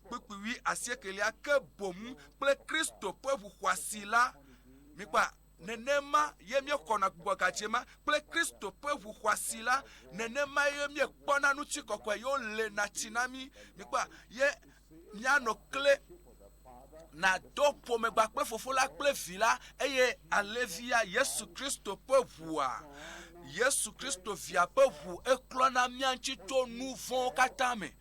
kpukpui wui asiekelia, ke boŋ kple Kristo ƒe ʋu xɔasi la. Mikpɔa? Nenema ye míexɔna gbugbɔgadze ma kple Kristo ƒe ʋu xɔasi la, nenema ye míekpɔna ŋutikɔkɔe ye wolena tsi na mí. Mikpɔa, ye míanɔ kle nado ƒomegba kple Fofo la kple Vi la eye Alẽvia, Yesu Kristo ƒe ʋua, Yesu Kristo Via ƒe ʋu eklɔna mía ŋuti tso nu vɔ̃wo katã me.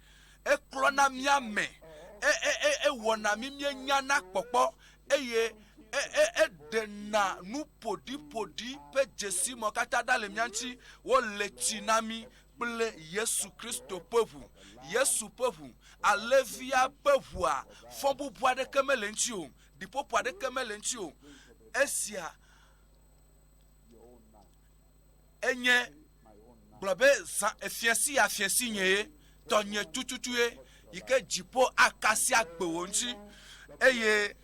Eklɔna mía me, e, e, e, ewɔna mí míenyana kpɔkpɔ eye eɖena nu ƒoɖiƒoɖi ƒe dzesimɔ katã ɖa le mía ŋuti. Wole tsi na mí kple Yesu Kristo ƒe ʋu. Yesu ƒe ʋu, Alẽvia ƒe ʋua, fɔbubu aɖeke mele eŋuti o, ɖiƒoƒo aɖeke mele eŋuti o. Esia enye gblɔ be zã efiẽsi ya fiẽsi nye ye, tɔnye tututu ye, yi ke dziƒo akasi agbe wò ŋuti. Eye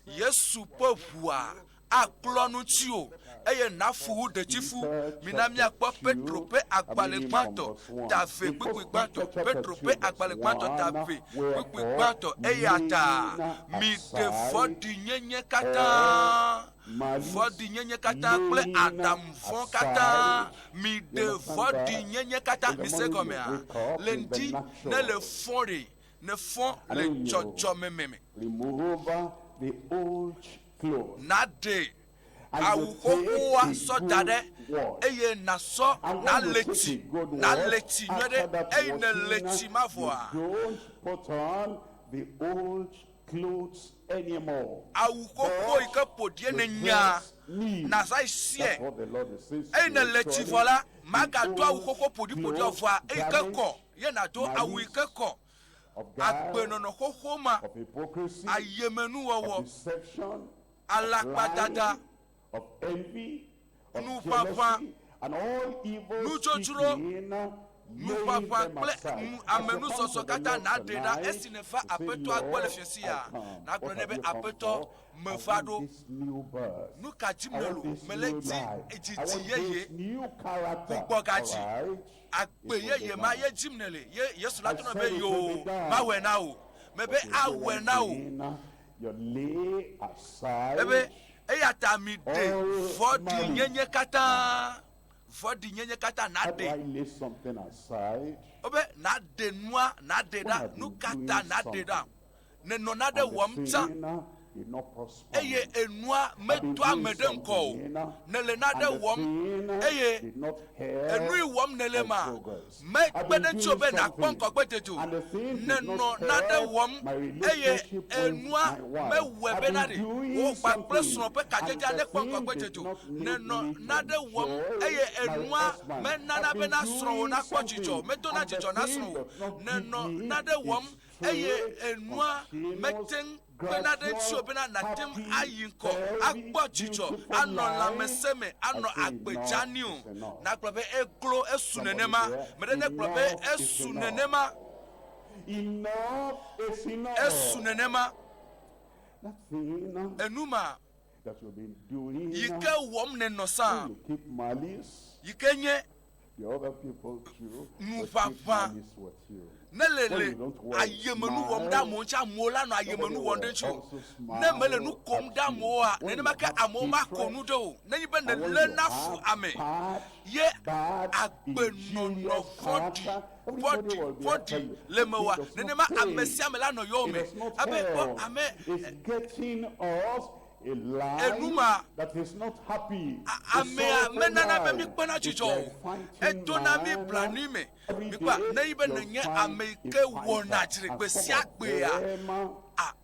Yesu ƒe ʋua aklɔ nu ŋutiwò, eye nafu wu ɖetifu. Mina míakpɔ Petro ƒe agbalẽ gbãtɔ, ta ve kpukpui gbãtɔ. Petro ƒe agbalẽ gbãtɔ, ta ve kpukpui gbãtɔ. Eya ta miɖe vɔ̃ɖinyenye katã, vɔ̃ɖinyenye katã kple aɖaŋu vɔ̃ katã. Miɖe vɔ̃ɖinyenye katã. Mise egɔmea? Le ŋdi ne le fɔ ɖe, nèfɔ le dzɔdzɔmeme me. Nàɖe awu xoxoa sɔ da ɖe, eye nàsɔ nàle tsi, nàle tsi nyuie ɖe, eye nèle tsi ma vɔa, awu xoxo yi ke ƒo ɖie nènya, nàva yi siɛ. Eye nèle tsi vɔ la, màgado awu xoxo ƒoɖiƒoɖia o, vɔa eyi ke kɔ ye nàdo, awu yi ke kɔ. Agbenɔnɔ xoxo ma, ayemenuwɔwɔ, alakpadada. Nuƒaƒã, nudzodzro, nuƒaƒã kple amenusɔsɔ katã nàɖe ɖa esi nèva Aƒetɔa gbɔ le fiẽsi ya. Nàgblɔ nɛ be, Aƒetɔ, meva ɖo. Nu ka dim nèle? Mele di dzidzi yeye, gbugbɔgadzi, agbe yeye ma ye dim nèle. Ye Yesu la trɔ nɛ be, Yoo, mawɔe na wò. Mebe awɔe na wò. Ebe, Eya ta miɖe vɔ̃ɖinyenye katã, vɔ̃ɖinyenye katã nàɖe. Wobe nàɖe nua, nàɖe ɖa. Nu ka ta nàɖe ɖa? Nènɔ nane wɔm tsã eye enua medoa ame ɖe ŋgɔ o. Nèle nane wɔm eye enu yi wɔm nèle ma Mekpe ɖe ŋutiwò be nàkpɔ ŋgɔgbedede o. Nènɔ nane wɔm eye enua mewɔe bena ɖe wò kpakple srɔ̃ ƒe kadzedzea nekpɔ ŋgɔgbedede o. Nènɔ nane wɔm eye enua menana bena srɔ̃wò nakpɔ dzidzɔ o, medona dzidzɔ na srɔ̃wò o. Nènɔ nane wɔm eye enua mete ŋu kpena ɖe ŋutiwò bena nàte ŋu ayi ŋgɔ, akpɔ dzidzɔ, anɔ lãmesẽ me, anɔ agbe dzeani o. Nàgblɔ be, Eglo, esu nenema. Ame ɖe negblɔ be, Esu nenema. Esu nenema. Enu ma yi ke wɔm nènɔ sã, yi ke nye nuʋaʋã ne le le ayemenu wɔm ɖe amewo ŋuti, amewo la nɔ ayemenu wɔm ɖe ŋuti o. Ne mele nu kom ɖe amewoa, nenema ke amewo mako nu ɖe o. Nenye be nèlé na fu ame ye agbenɔnɔ vɔ̃ɖi, vɔ̃ɖi, vɔ̃ɖi le mewòa, nenema ame sia ame la nɔ yɔwòme. Abe kpɔ ame Enu ma, amea menana be míkpɔna dzidzɔ o. Edona mí blanui me. Mikpɔa, nenye be nènye ame yi ke wɔna dzre gbe sia gbea,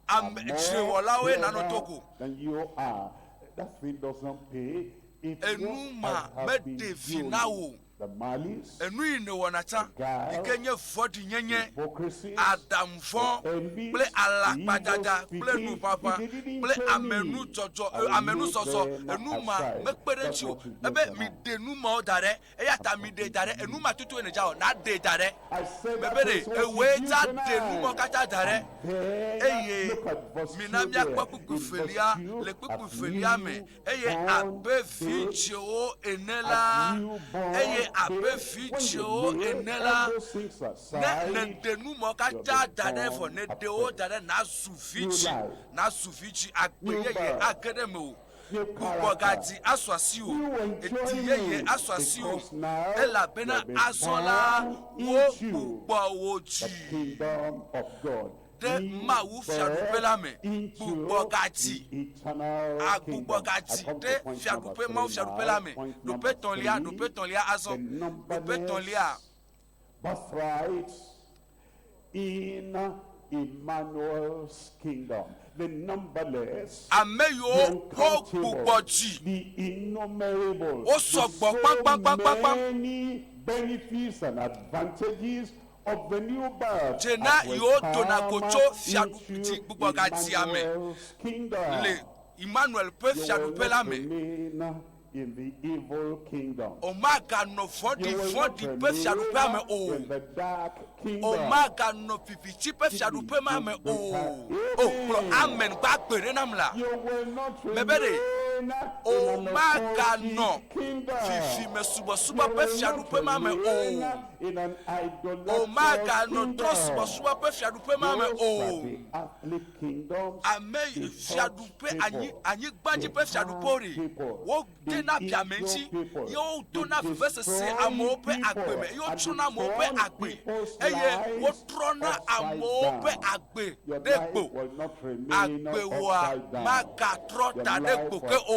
ame dzrewɔlawoe nanɔ do go. Enu ma meɖe vi na wò o. Enu yi nèwɔna tsã, yi ke nye vɔ̃ɖinyenye, aɖaŋu vɔ̃, kple alakpadada, kple nuʋaʋã, kple amenudzɔdzɔ, amenusɔsɔ, enu ma mekpe ɖe ŋuti o. Ebe, Miɖe nu mawo da ɖe. Eya ta miɖee da ɖe. Enu ma tutue nèdza wɔ, nàɖee da ɖe. Mebe ɖe ewòe dza ɖe nu mawo katã da ɖe. Eye mina míakpɔ kpukpui velia le kpukpui velia me. Eye abe vidzĩwo ene la, eye abe vidzĩwo ene la, ne nèɖe nu mawo katã da ɖe vɔ, nèɖe wo da ɖe, nàzu vidzĩ, nàzu vidzĩ, agbe yeye age ɖe mewò, gbugbɔgadzi asu asiwò, edi yeye asu asiwò, elabena azɔ la, wogbugbɔ wò dzi. Ɖe Mawu Fiaɖuƒe la me. Gbugbɔgadzi, agbugbɔgadzi ɖe Fiaɖuƒe, Mawu Fiaɖuƒe la me. Ɖoƒe etɔ̃lia, ɖoƒe etɔ̃lia azɔ, ɖoƒe etɔ̃lia.
Birthrights in Emmanuel's kingdom, the numberless,
Ame
the
yiwo
uncountable,
wogbugbɔ dzi,
the innumerable,
wosɔ
the
gbɔ
so
kpamkpamkpamkpam.
many benefits and advantages
Dze na yewo dona go tso fiaɖuƒe gbugbɔgadzia me le Immanuel ƒe fiaɖuƒe la me. Womaganɔ vɔ̃ɖivɔ̃ɖi ƒe fiaɖuƒea me o. Womaganɔ viviti ƒe fiaɖuƒe ma me o. O, gblɔ amen gbagbe ɖe nam la. Mebe ɖe womaganɔ vivimesubɔsubɔ ƒe fiaɖuƒe ma me o. Womaganɔ trɔ̃subɔsubɔ ƒe fiaɖuƒe ma me o. Ame fiaɖuƒe anyi anyigbadzi ƒe fiaɖuƒewo ɖi, wodena biame ŋuti ye wodona vevesese amewo ƒe agbe me ye wotsrɔ̃na amewo ƒe agbe eye wotrɔna amewo ƒe agbe ɖe gbo. Agbewòa magatrɔ ta ɖe gbo ke o.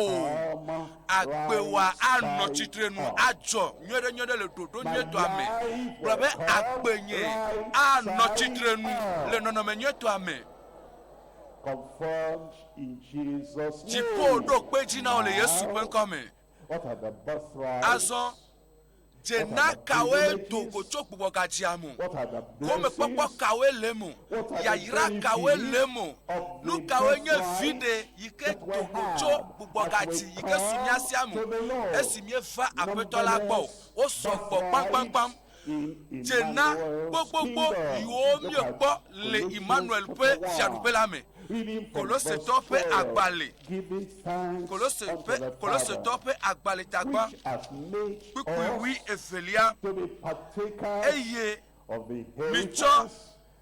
Agbewòa anɔ tsitrenu adzɔ nyuiɖenyuiɖe le ɖoɖo nyuietɔa me. Gblɔ be, Agbenye anɔ tsitrenu le nɔnɔme nyuietɔa me. Dziƒo ɖo kpe edzi na wò le Yesu ƒe ŋkɔ me. Azɔ, Dzena kawoe do go tso gbugbɔgadzea me? Gomekpɔkpɔ kawoe le eme? Yayra kawoe le eme? Nu kawoe nye viɖe yi ke do go tso gbugbɔgadzea me? gbugbɔgadzi yi ke su mía sia me o, esi míeva Aƒetɔ la gbɔ o, wosɔ gbɔ kpaŋkpaŋkpaŋ. Dze na gbogbogbó yiwo míekpɔ le Immanuel ƒe fiaɖuƒe la me. Kolosetɔ ƒe agbalẽ, Kolose ƒe, Kolosetɔ ƒe agbalẽ tagbã, kpukpui wui evelia, Eye mitsɔ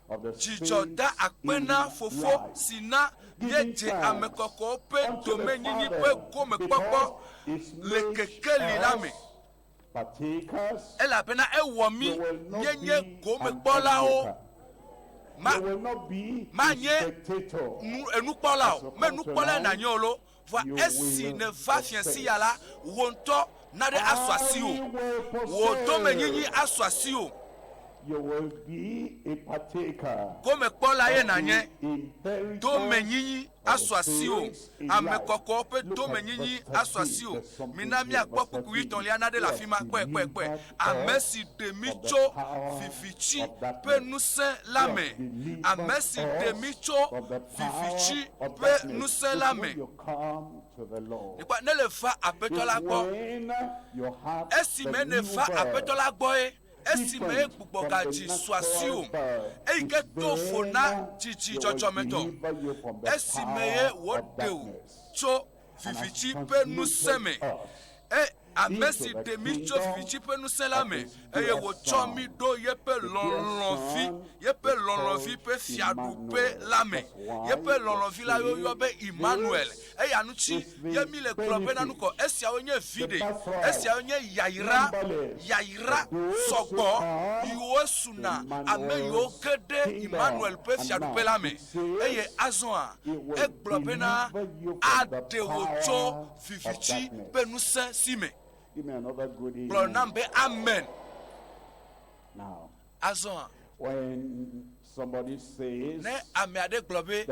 dzidzɔ da akpe na Fofo si na míedze ame kɔkɔewo ƒe domenyinyi ƒe gomekpɔkpɔ le kekeli la me. Elabena ewɔ mí míenye gomekpɔlawo. Ma, manye nu, enukpɔla o. Me nukpɔlae nànye o lo. Vɔa esi nèva fiẽ sia la, wò ŋutɔ naɖe asu asiwò. Wò domenyinyi asu asiwò. Gomekpɔla ye nànye. Domenyinyi asu asiwò. Ame kɔkɔwo ƒe domenyinyi asu asiwò. Mina míakpɔ kpukpui wuietɔ̃lia naɖe le afi ma. Kpɔe, kpɔe, kpɔe. Ame si ɖe mí tso viviti ƒe ŋusẽ la me. Ame si ɖe mí tso viviti ƒe ŋusẽ la me. Mikpɔ, ne le va Aƒetɔ la gbɔ, esime nèva Aƒetɔ la gbɔe, esime ye gbugbɔgadzi su asiwò, eyi ke to vo na dzidzi dzɔdzɔmetɔ, esime ye wòɖe wò tso viviti ƒe ŋusẽ me. E, ame si ɖe mí tso viviti ƒe ŋusẽ la me, eye wòtsɔ mí ɖo yeƒe lɔlɔ̃vi, yeƒe lɔlɔ̃vi ƒe fiaɖuƒe la me. Yeƒe lɔlɔ̃vi la woyɔ be Immanuel. Eya ŋuti ye mí le gblɔ bena nukɔ, esiawo nye viɖe, esiawo nye yayra, yayra sɔgbɔ yiwo suna ame yiwo ge ɖe Immanuel ƒe fiaɖuƒe la me. Eye azɔa, egblɔ bena, aɖe wò tso viviti ƒe ŋusẽ si me. Gblɔ nam be, Amen. Azɔa, ne ame aɖe gblɔ be,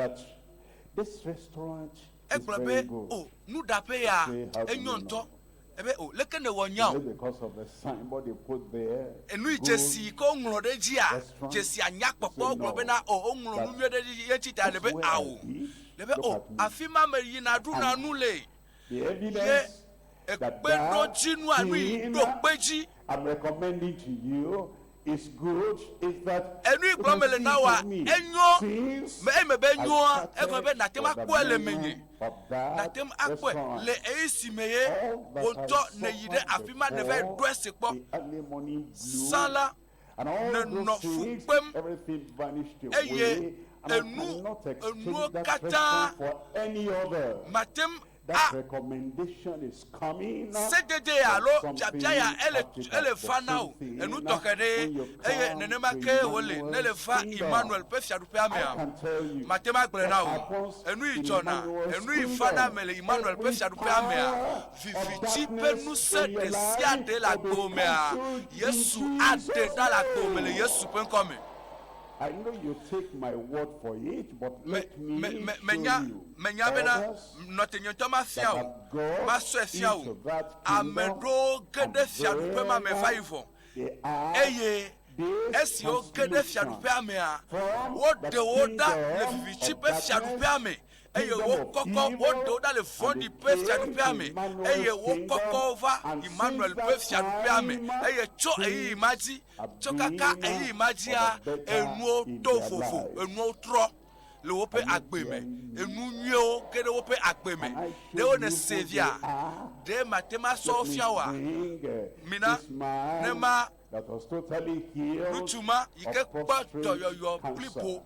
egblɔ be, O, nuɖaƒe ya, enyo ŋutɔ. Ebe, O, leke nèwɔ nya o? Enu yi dzesi yi ke woŋlɔ ɖe edzia, dzesia nya kpɔkpɔ. Wogblɔ bena, O, woŋlɔ nu nyuie ɖe edzi, ye ŋuti ta le be, Ao. Le be, O, afi ma meyina ɖuna nu le. Ye ekpeɖodzinua, nu yi ɖo kpe dzi. Enu yi gblɔm mele na wòa, enyo. Me, eyi me be enyoa, egɔme be nàte ŋu akpɔe le menye. Nàte ŋu akpɔe le ɣeyiɣi si me ye wò ŋutɔ nèyi ɖe afi ma nèva yi ɖɔe se kpɔ. Sã la, nènɔ fu kpem eye enu, enuwo katã mate ŋu
That
a
recommendation is coming
Sedede ya alo
for
biabia ya
something
ele
practical.
ele
The
va na
same
wò
thing
enu tɔxɛ ɖe
when you
eye
come
nenema
to
ke wòle ne le
Emmanuel's
va
kingdom.
Emmanuel ƒe fiaɖuƒea
I
mea?
can tell you
Mate ŋu agblɔe
what
na wò.
happens
Enu yi
in
dzɔna,
Emmanuel's
enu yi vana
kingdom.
me le Emmanuel ƒe
Every
fiaɖuƒea mea,
power of
viviti ƒe
darkness
ŋusẽ
in your
ɖe sia
life
ɖe le
will be
agbewò mea,
cancelled in
Yesu aɖe
Jesus'
ɖa le agbewò me le
name.
Yesu ƒe ŋkɔ me.
I know you take my word for it, but
Me,
let
me,
me
me,
show
menya,
you
menya bena
others
nɔtenye ŋutɔ mafia
that
wò,
have got
masɔe fia wò.
into that
Ame
kingdom
ɖewo ge
and
ɖe fiaɖuƒe ma me va yi
then
vɔ
they are
eye
this
esi woge ɖe
translation
fiaɖuƒea mea,
from the
woɖe wo ɖa le
kingdom
viviti
of
ƒe
darkness,
fiaɖuƒea me eye
kingdom of
wokɔkɔ woɖe
evil,
wo ɖa le
and
vɔ̃ɖi
they
ƒe
came
fiaɖuƒea
to
me eye
Emmanuel's
wokɔkɔ
kingdom.
wo va
And
Emmanuel
since
ƒe
that
fiaɖuƒea me
time,
eye tso ɣeyiɣi ma
things
dzi
have
tso kaka
been
ɣeyiɣi ma
for
dzia
the better
enuwo
in
to
their
vovo
lives.
enuwo trɔ le woƒe
Are you
agbe me
hearing me?
enu nyuiwo ge ɖe woƒe agbe me
Can I
ɖe
show
wo
you
nèse
who they
via
are?
ɖe mate ŋu asɔ wo
Let me
fia woa
bring
mina
this
ne
man
ma
that was totally healed
ŋutsu ma yi ke
of
kpɔ
prostate
dɔyɔyɔ
cancer.
blibo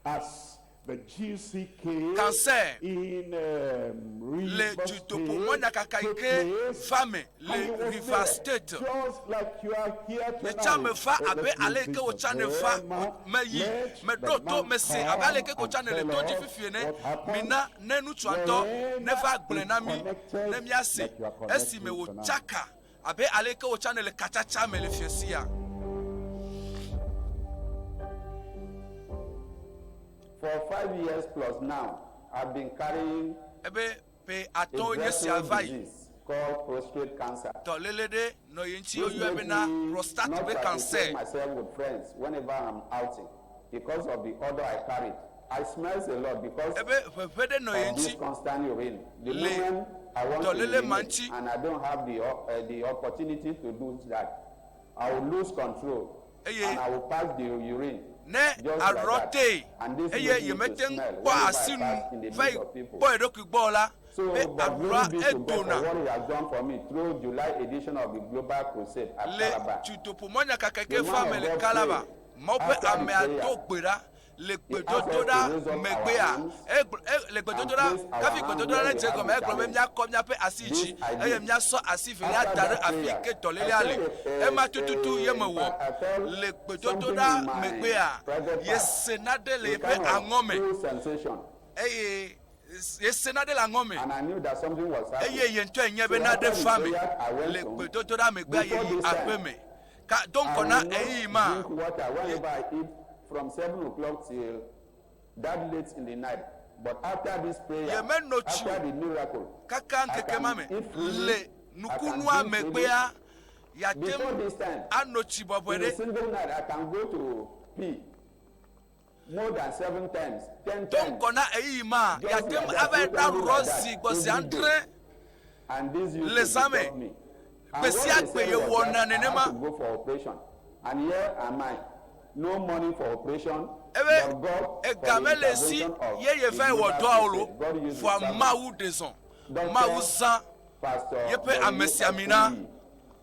As the GCK
Cancer
in
le
Rivers
dutoƒo
State
mɔnyakaka yi
took
ke
place,
va me
and he
le
was
Rivers
there,
State.
just like you are here
Nye tsã
tonight.
meva
Let
abe
me
ale yi ke
visit
wò tsã nèva
them.
meyi
Let the
meɖo to
man
mese abe ale yi ke
come
wò tsã
and
nèle
tell
to dzi
us
fifi ene.
what happened
Mina ne ŋutsua ŋutɔ
when
neva gblɔe
he
na mí ne
connected
míase
like you are connected
esime wò
tonight.
tsaka abe ale yi ke wò tsã nèle katsatsa me le fiẽ sia.
For 5 years plus now, I've been carrying
Ebe ƒe
a
atɔ̃wo nye sia
dreadful
va yi.
disease called prostate cancer.
Dɔléle ɖe nɔ ye ŋuti
This
woyɔe
makes
bena
me
prostate
not
ƒe
to
cancer.
associate myself with friends whenever I'm outing because of the odor I carry. I smells a lot because
Ebe ʋeʋẽ ɖe nɔ ye
of this
ŋuti
constant urine. The
le
moment I want to
dɔléle ma
urinate
ŋuti.
and I don't have the opportunity to do that, I will lose control
Eye
and I will pass the urine
ne
just like
aɖɔ
that.
tee
And this
eye
made me
yemete
to
ŋu
smell
kpɔ
whenever I
asi
pass in
nu
the
va yi
midst of people.
kpɔ eɖokui gbɔ o la,
So,
be
but
aɖɔa
glory be to God for
edona
what He has done for me through July edition of the Global Crusade at
le
Calabar.
dutoƒomɔnyakaka
The
ke
man
fa
of
me le
God
Calabar.
prayed.
Mawu ƒe
After the
amea
prayer,
do gbe ɖa le
he asked
gbedodoɖa
us to raise up our
megbea.
hands
Egblɔ e le
and
gbedodoɖa
place our
hafi
hand
gbedodoɖa
where
ne
we
dze
have
gɔme
the
egblɔ be
challenge.
míakɔ míaƒe asi
This
dzi
I
eye
did.
míasɔ asi velia
After
da ɖe
that
afi
prayer,
ke
I
dɔlélia
felt
le.
a,
Ema
a,
tututu ye
a, in
mewɔ.
fact, I felt
Le
something
gbedodoɖa
in my
megbea,
private part,
yese nane le
a
yeƒe
kind of
aŋɔ me
cool sensation,
eye yese nane le aŋɔ me
and I knew that something was happening.
eye ye ŋutɔ enye be
So
nane
after the
fa me.
prayer, I went
Le
home.
gbedodoɖa megbea
Before
yeyi
this
aƒe
time,
me. Ka do
I
ŋgɔ
will
na
not
ɣeyiɣi ma,
drink water whenever I eat from 7 o'clock till that late in the night. But after this prayer,
Yemeno tsi
after
o.
the miracle,
kaka
I
ŋkeke ma
can
me
eat freely,
le
I can
nukunua
drink freely.
megbea, yeate
Before
ŋu
this time,
ano tsi bɔbɔe
in a
ɖe.
single night, I can go to pee more than 7 times, 10
Do
times.
ŋgɔ na ɣeyiɣi ma,
Just
yeate ŋu
like that,
ava yi
frequently
ɖaɖɔ
like that,
zi gbɔ zi
every day.
adre
And this used
le
to
zã me.
disturb me. And
Gbe
what
sia
they
gbe
said
ye
was
wɔna
that I
nenema.
had to go for operation. And here am I. No money for operation.
Ebe
but God, for
ega
the
mele si
intervention of
ye ye
the
va yi wɔ
Global
dɔa o lo,
Crusade, God used his
vɔa
servant,
Mawu ɖe zɔ.
Doctor
Mawu zã
Pastor
yeƒe
W.
amesiamina
F. Kumuyi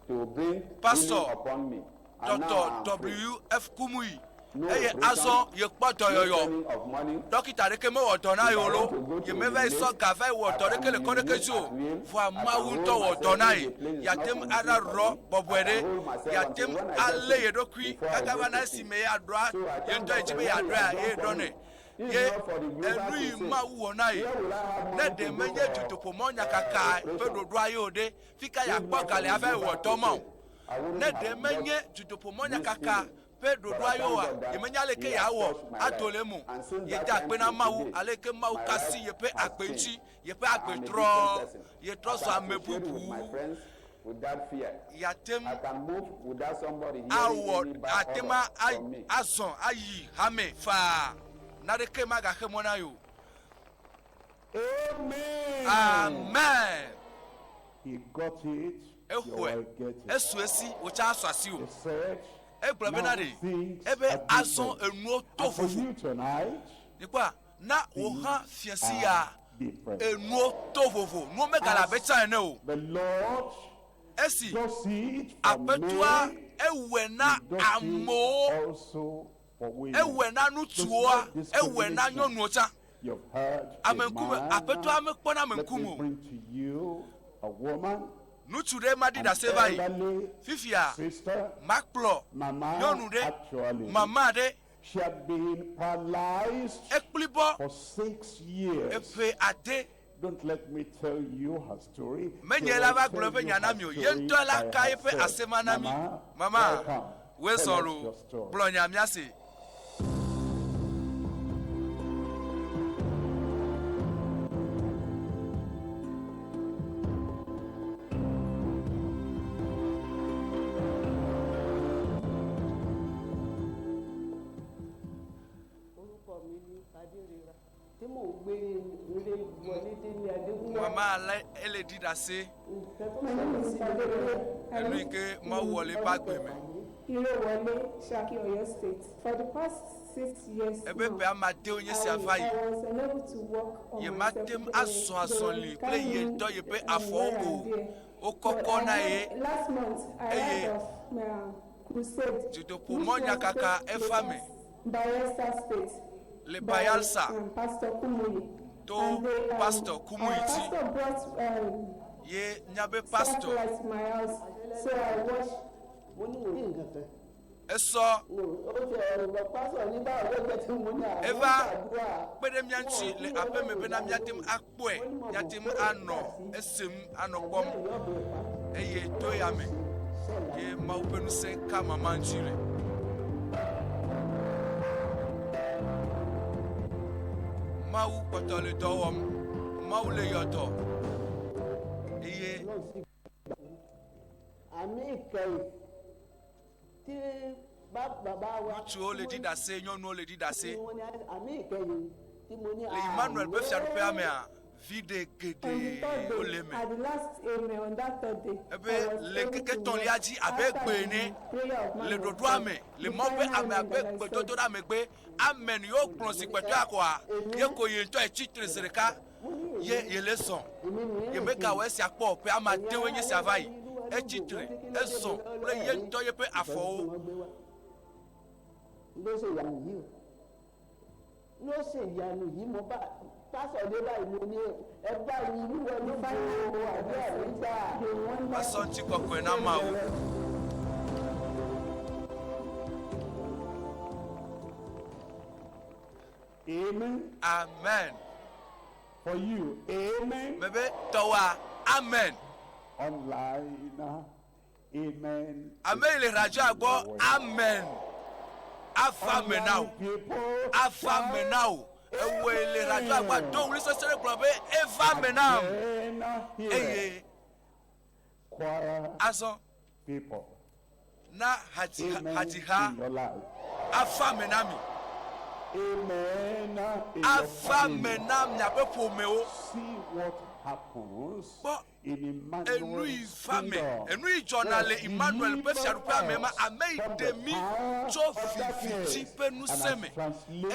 to bring
Pastor
healing upon me. And now
Dr.
I am free.
W. F. Kumuyi
No
eye
operation,
azɔ yekpɔ
no
dɔyɔyɔ.
spending of money.
Dɔkita ɖeke mewɔ dɔ na
If
ye
I
o lo,
want to go to
yemeva yi
the
sɔ
lake,
ga va yi wɔ
I
dɔ ɖeke
can
le kɔ ɖeke
urinate
dzi o.
at will.
Vɔa
I can
Mawu
hold
ŋutɔ wɔ
myself
dɔ na
if
ye.
the place is
Yeate
not
ŋu
conducive
aɖa
for
rɔ
me.
bɔbɔe
I
ɖe.
can hold myself
Yeate
until
ŋu
when I get
alé
home
ye ɖokui
before I
kaka
go
va na
to
esime
sleep.
yeaɖɔa
So I
ye
thank
ŋutɔ
God
yi dzi
for
be
what He
yeaɖɔa
has
ye
done for
ɖɔ
me.
nɛ.
If
Ye
not for the global
enu yi
crusade,
Mawu wɔ na ye.
where will I have
Ne
money
ɖe
to go
menye
for
dutoƒomɔnyakaka ƒe
operation?
ɖoɖoa ye o ɖe, fi ka
If
yeakpɔ
not
ga
for
le
the
hafi
global
wɔ dɔ ma o.
crusade, I wouldn't
Ne
have
ɖe
got
menye
this
dutoƒomɔnyakaka
healing.
ƒe
But
ɖoɖoa
I
ye
thank
oa,
God that
yemenya aleke
He has
yeawɔ
touched my
ado
life.
le eme o.
And since
Yede
that time
akpe na
till
Mawu
today,
aleke Mawu
my
kasi
life
yeƒe
has
agbe
changed.
ŋuti, yeƒe
I
agbe
am a
trɔ,
different person.
yetrɔ
I
zu
can
ame
associate with my
bubu.
friends without fear.
Yeate ŋu
I can move without somebody hearing
awɔ
any bad
ate
odor
ŋu
from me.
azɔ ayi hame faa. Naneke magaxe mɔ na ye o.
Amen.
Amen.
He got it. You
Exɔe.
will get it.
Esu esi wòtsa asu asi o.
He said,
Egblɔ bena
now
ɖe
things
ebe
are
azɔ
different.
enuwo to
And for
vovo.
you tonight,
Nikpɔa na wò hã fiasi ya
are different.
enuwo to vovo. Nuwo megale abe tsã ene o.
The Lord
Esi
does it for
aƒetɔa
men,
ewɔe na
he does it
amewo,
also for women.
ewɔe na ŋutsuwoa, ewɔe na nyɔnuwo tsã.
You've heard a
Ame ŋkume
man.
aƒetɔa mekpɔna ame
Let
ŋkume
me
o.
bring to you a woman,
Ŋutsu ɖe ma ɖi
an
ɖase va yi.
elderly
Fifia
sister,
makplɔ
Mama,
nyɔnu ɖe,
actually.
mama ɖe
She had been paralyzed
ekplibɔ
for 6 years.
eƒe ade.
Don't let me tell you her story. She
Menye
will
la va
tell
gblɔ eƒe
you
nya na
her
mi o. Ye
story
ŋutɔ la
by
ka eƒe
herself.
asema na mi.
Mama,
Mama,
welcome.
woe
Tell
zɔ
us
lo.
your story.
Gblɔ nya míase.
Orúkọ mi ni Adérera tí mò ń gbé ilé wọlé dé ní Adégúnwà.
Mama ale ele ɖi ɖase.
Nǹkan tó
My name
ṣẹlẹ̀
is
sí mi pé
Fadele. I
Enu yi
live
ke Mawu wɔ le eƒe agbe me.
Irewole, Shaki, Oyo State. For the past 6 years
Ebe
now,
ƒe amadewo nye sia va
I,
yi.
I was unable to walk on
Yemate
myself.
ŋu azɔ azɔli
They
kple ye
carry me,
ŋutɔ yeƒe afɔwo
here
o.
and there.
Wokɔkɔ
But I
na ye.
heard, last month, I
Eye
heard of my crusade,
dutoƒomɔ
which was
nyakaka
take
efa me
place Bayelsa State
le
by
Bayelsa
Pastor Kumuyi.
to
And they,
Pastor
our
Kumuyi dzi.
pastor brought
Ye míabe pastor
satellite to my house, so I watched.
mo ní wò ní nǹkan kan.
esɔ
Ó ti ẹ̀rọ lọ pásọ̀ ní báwo ló jẹ́ tí mo ní àwọn
eva
ṣàdúrà.
kpe ɖe mía ŋuti le aƒeme bena míate ŋu akpɔe, míate ŋu anɔ esem anɔ kpɔm eye to ya me ye Mawu ƒe ŋusẽ ka mama ŋuti le. Mawu kpɔtɔ le dɔ wɔm. Mawu le yɔ dɔ eye
Àmì ìkẹyìn tí bàbá wa.
ŋutsuwo le ɖi ɖase, nyɔnuwo le ɖi ɖase.
Tí wọ́n ní àmì ìkẹyìn tí mo ní
Le Emmanuel ƒe fiaɖuƒea mea, Viɖe
On the
geɖe
third
wole
day,
eme.
at the last amen on that third day,
Ebe
I was
le
able
ŋkeke
to
etɔ̃lia
walk
dzi abe
after
egbe
the
ene
prayer of man
le
of
ɖoɖoa
God.
me le
The
Mawu ƒe
final
amea
amen
ƒe
that I said,
gbedodoɖa megbe amen ye wogblɔ zi gbetɔa koa ye ko ye ŋutɔ etsi tre zi ɖeka ye yele zɔ. Yemegawɔ esia kpɔ o ƒe ame adewoe nye esia va yi. Etsi tre ezɔ kple ye ŋutɔ yeƒe afɔwo.
Ló ṣe ìyanu yìí o ló ṣe ìyanu yìí mo bá pásọ̀ dé báyìí mo ní ẹ bá yín wíwọ ló bá àdúrà mi gbà.
The wonder
Asɔ ŋutikɔkɔe na Mawu.
Amen.
Amen.
For you. Amen.
Mebe tɔwòa amen.
Online. Amen.
Ame yi le radioa gbɔ amen. Ava me na wò.
People.
Ava me na wò. Ewɔe le radioa gbɔ do ɣli sesẽ ɖe gblɔ be eva me nam.
Then here.
Eye
Choir
azɔ
people.
na hadzi
Amen
hadziha
in your life.
ava me na mi.
Amen in your
Ava me
family.
na miaƒe ƒomewo.
See what happens
Kpɔ
in
enu yi
Emmanuel's
va me
kingdom.
enu yi dzɔna le Emmanuel ƒe fiaɖuƒea me ma ame yi ɖe mi tso viviti ƒe ŋusẽ me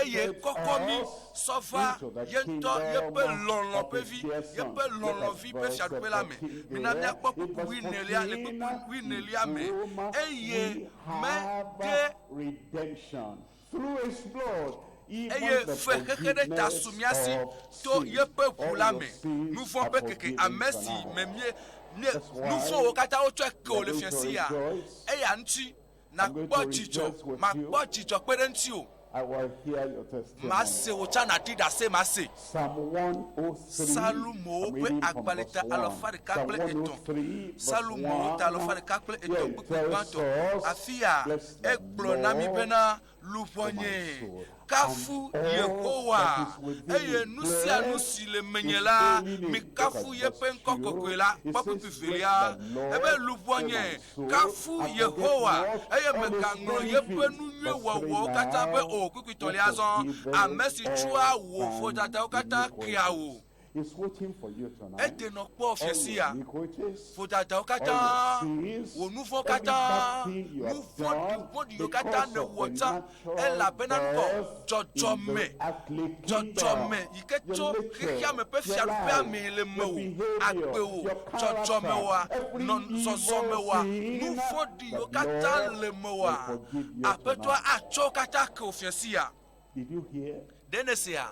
eye kɔkɔ mi sɔ va ye ŋutɔ yeƒe lɔlɔ ƒe vi yeƒe lɔlɔvi ƒe fiaɖuƒe la me mina míakpɔ kpukpui wuienelia le kpukpui wuienelia me eye mede
redemption through his blood. even
eye
the
fe xexe ɖe ta su mía si
forgiveness
to
of sins.
yeƒe ʋu
All
la
your
me
sins
nu vɔ̃
are
ƒe keke
forgiven
ame si
tonight.
me mie mie
That's why
nu vɔ̃wo katã wotsɔe ke wò le
we are going
fia
to
si ya
rejoice.
eya ŋuti
I'm going
nakpɔ
to
dzidzɔ
rejoice with you.
makpɔ dzidzɔ kpe ɖe ŋuti o
I will hear your testimony.
mase wò tsã nàɖi ɖase mase
Psalm 103.
Salomo
I'm
ƒe
reading from
agbalẽ
verse
ta
1.
alafa ɖeka
Psalm
kple etɔ̃.
103, verse
Salomo ta alafa
1.
ɖeka kple
Here
etɔ̃
it
kpukpui
tells
gbãtɔ.
us,
Afi ya
bless the
egblɔ na mí
Lord,
bena
O my
luʋɔnye
soul,
kafu
and all
Yehowa
that is within
eye
me.
nu sia nu
Bless
si le menye
his
la
holy name.
mikafu
Look at
yeƒe
verse
ŋkɔ
2.
kɔkɔe la
It
kpɔ
says,
kpukpui
bless
velia
the Lord,
ebe
O my
luʋɔnye
soul,
kafu
and forget
Yehowa
not
eye
all his
megaŋlɔ yeƒe
benefits.
nu nyui
Verse 3
wɔwɔwo katã be
now,
o kpukpui
who
tɔlia zɔ
forgiveth
ame si tsɔa
all
wò
thine
vodadawo katã kea wò
iniquities. He's waiting for you tonight.
etenɔ kpɔ
All
fia
your
ya
iniquities,
vodadawo
all
katã
your sins,
wò nu vɔ̃
every
katã
bad thing you
nu
have
vɔ̃ɖi
done
vɔ̃ɖiwo katã
because
ne
of
wɔ
the
tsã
natural
elabena nukɔ
birth in
dzɔdzɔme
the earthly kingdom,
dzɔdzɔme yi ke
your
tso
nature,
xexeame ƒe
your
fiaɖuƒea
life,
mee le
your
mewò
behavior,
agbewò
your
dzɔdzɔmewòa
character, every
nɔ
evil
zɔzɔmewòa nu
sin,
vɔ̃ɖiwo
the
katã
Lord
le mewòa
will forgive you
aƒetɔa
tonight.
atsɔ wo katã ke wò fia si ya
Did you hear?
ɖe ne sea